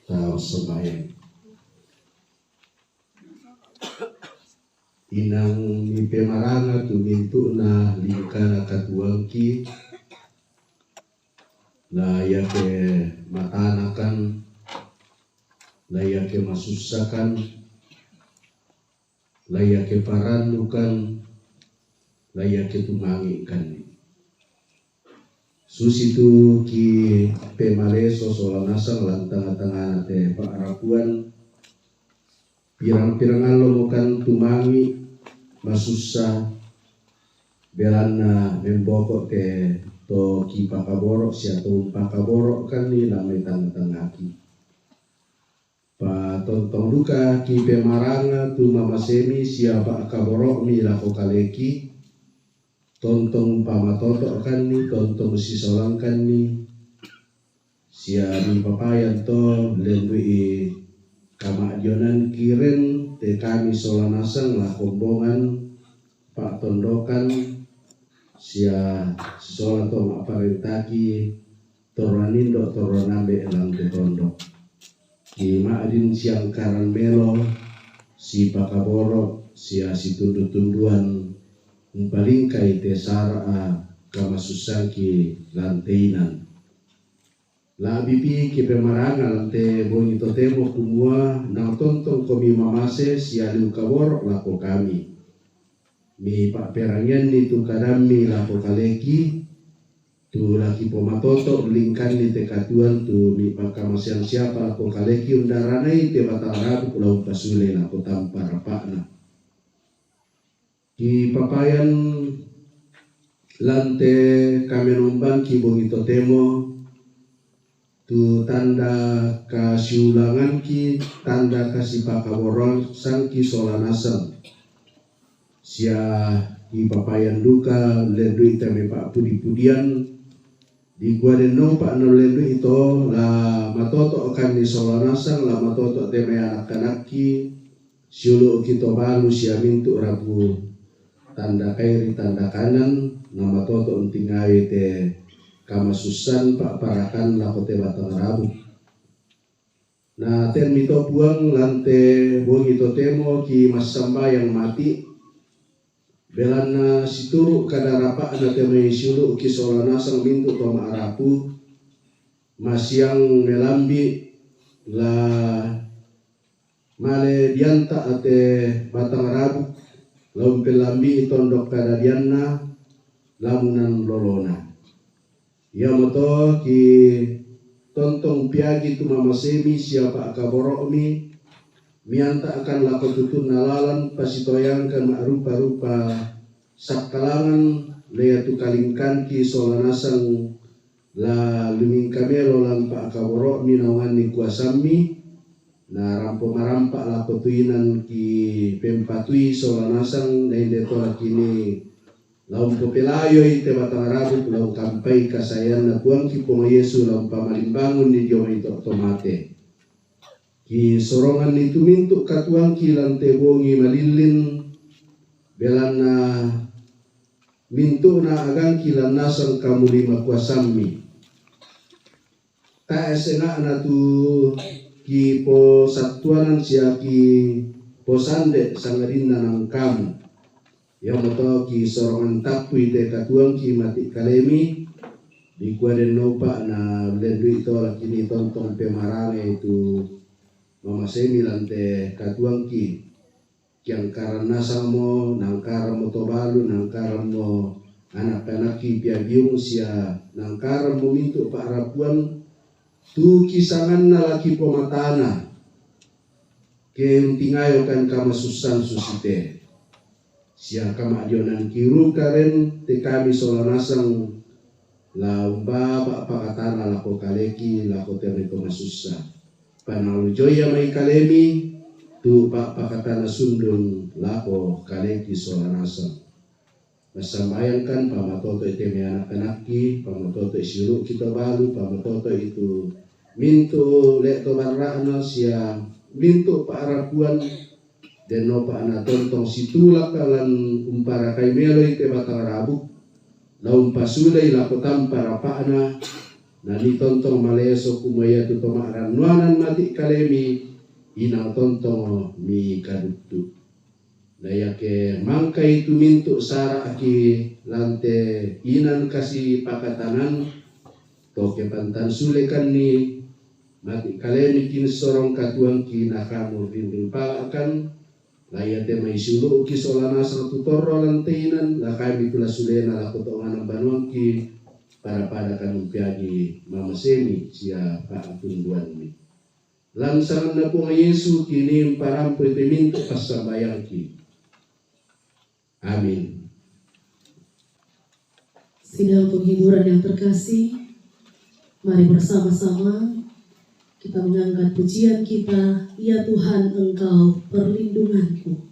Tau sambayang. Inang mipemaranga tu mintu'na lingkana katuoangki, la ia ke matanakan, la ia ke masussakan, la ia ke parannukan, la ia ke tumangi'kanni. Susitu kipemaleso sola nasang lan tanga-tangana te pa'rapuan, pirang-pirang allomokan tumangi' masussa, belanna memboko' te to kipakaboro' sia to umpakaboro'kanni lan mai tanga-tangaki. Patontong duka kipemaranga tu mamasemi sia pa'kaboro'mi lako kaleki, tontong pamatoto'kanni, tontong sisolangkanni, sia mipapayan to lendu'i kama'dionan kiren te kami sola nasang lako ombongan pa'tondokan sia sisola to ma'parentaki torroan indo' torroan ambe' lan te tondok. Kima'din siangkaran melo sipakaboro' sia situndu-tunduan umpalingkai te sara'a kamasussangki lan te inan. La'bipi kipemaranga lan te bongi totemo kumua naung tontongkomi mamase sia liu kaboro' lako kami. Mipa'perangianni tu kadammi lako kaleki, Tu laki pomatoto' lingkanni te katuoan tu mi pakamasean siapa lako kaleki undaranai te batang rabuk la umpasulei lako tampa rapa'na. Kipapayan lan te kamenombangki bongi totemo, tu tanda kasiulanganki, tanda kasipakaborosangki sola nasang. Sia kipapayan duka lendui te mai pa'pudi-pudian, dikua denno pa'na lendui to, la matoto'kanni sola nasang, la matoto' te mai anak-anakki, siulu'ki to balu sia mintu' rabu tanda kairi tanda kanan, na matoto' untingawi te kamasussan pa'parakan lako te batang rabuk. Na tenmi to Puang lan te bongi totemo ki massambayang mati', belanna situru' kada rapa'na te mai siulu'ki sola nasang mintu' to ma'rapu, masiang melambi' la male dianta' te batang rabuk, la umpellambi'i tondok kadadianna lamunan lolona. Iamoto ki tontong piagi tu mamasemi sia pa'kaboro'mi, mianta'kan lako tutunna lalan, pasitoyangkan ma'rupa-rupa sakkalangan, na iatu kalingkanki sola nasang la lumingka melo lan pa'kaboro'mi naunganni kuasammi, na rampo marampa' lako tu inan ki pempatui sola nasang, na inde to lakini la umpopelaioi te batang rabuk la ungkampai kasaeanna Puangki Puang Yesu la umpamalimbangunni dio mai to' to mate. Kisoronganni tu mintu' katuoangki lan te bongi malillin, belanna mintu'na agangki lan nasang kamuli makuasammi. Tae' senga'na tu kiposattuanan sia kiposande sangadinna nangkamu. Iamoto kisorongan tappui te katuoangki mati' kalemi, dikua denno pa'na lendui to lakini tontong pemarangai tu mamasemi lan te katuoangki. Kiangkaran nasangmo, nangkaranmo to balu, nangkaranmo anak-anakki piabiung sia nangkaranmo mintu' pa'rapuan, tu kisanganna laki pomatana, ke untingayokan kamasussan susite. Sia kama'dionan kiruka ren te kami sola nasang la umbaba pakatana lako kaleki lako te mai to masussa. Panalujoi ia mai kalemi tu pa'pakatana sundun lako kaleki sola nasang. Massambayangkan pamatoto'i te mai anak-anakki, pamatoto'i siulu'ki to balu, pamatoto'i tu mintu' le' to barra'na sia mintu' pa'rapuan, denno pa'na tontong situlak lan umparakai meloi te batang rabuk, la umpasulei lako tampa rapa'na, nani tontong maleso kumua iatu to ma'rannuanan mati' kalemi, inang tontong mikaduttu. Na iake mangkai tu mintu' sara'ki lan te inan kasipakatanan, to ke pantan sulekanni mati' kalemi kinsorong katuoangki na kamu rinring pala'kan, na iate mai siulu'ki sola nasang tu torro lan te inan, na kami tu la sulena lako to nganan banuangki, pada-pada kami umpeagi mamasemi sia pa'tunduanmi. Lan sanganna Puang Yesu kini umparampoi te mintu' passambayangki. Amin. Sidang penghiburan yang terkasih, mari bersama-sama kita mengangkat pujian kita, "Ya Tuhan, Engkau perlindunganku."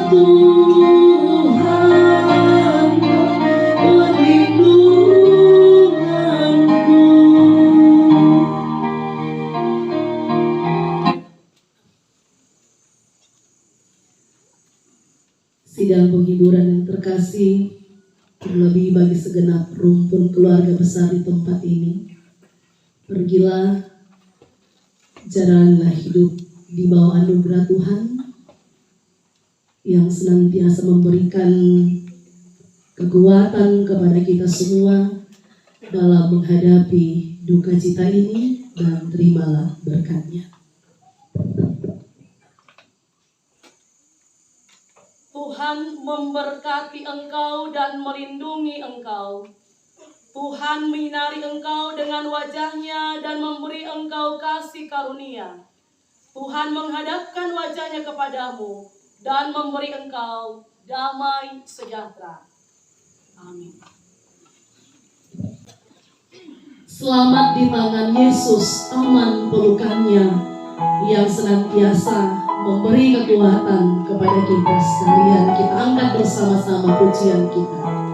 Tuhan perlindunganku. Sidang penghiburan yang terkasih, terlebih bagi segenap rumpun keluarga besar di tempat ini, pergilah, jalanilah hidup di bawah anugerah Tuhan yang senantiasa memberikan kekuatan kepada kita semua dalam menghadapi duka cita ini, dan terimalah berkatnya. Tuhan memberkati engkau dan melindungi engkau. Tuhan menyinari engkau dengan wajahnya dan memberi engkau kasih karunia. Tuhan menghadapkan wajahnya kepadamu dan memberi engkau damai sejahtera. Amin. Selamat di tangan Yesus, aman pelukannya yang senantiasa memberi kekuatan kepada kita sekalian. Kita angkat bersama-sama pujian kita.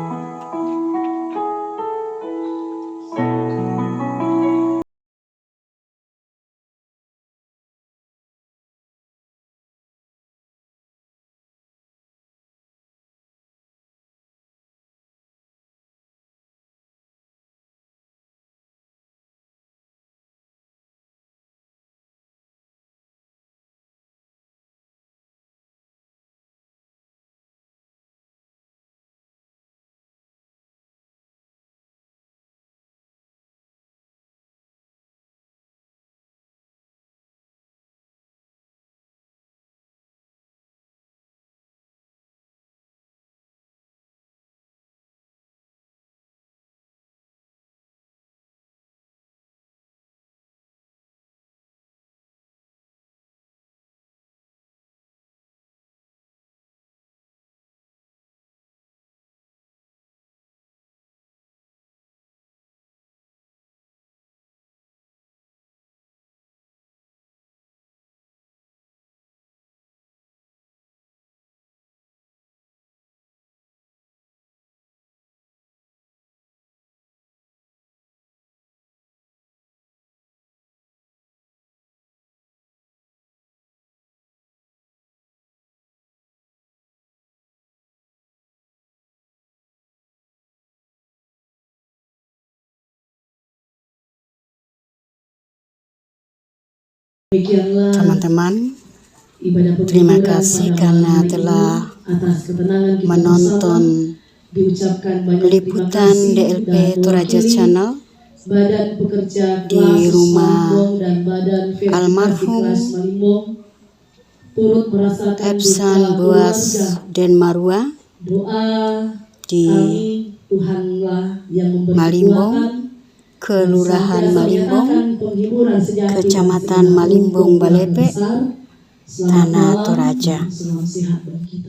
Demikianlah teman-teman, ibadah terima penghiburan kasih pada karena malam telah ini. Atas ketenangan kita menonton bersama, diucapkan banyak terima liputan kasih D L P dan Toraja mewakili Channel Badan Pekerja di Klasis rumah Malimbong dan Badan Verifikasi almarhum Klasis Malimbong, turut merasakan Epsan duka Boas keluarga. Denmarua Doa di kami, Tuhanlah yang memberi Malimbong, kekuatan, Kelurahan senantiasa Malimbong, menyatakan penghiburan sejati Kecamatan bagi Malimbong, keluarga Balepe, besar. Selamat Tanah malam, Toraja. Salam sehat bagi kita.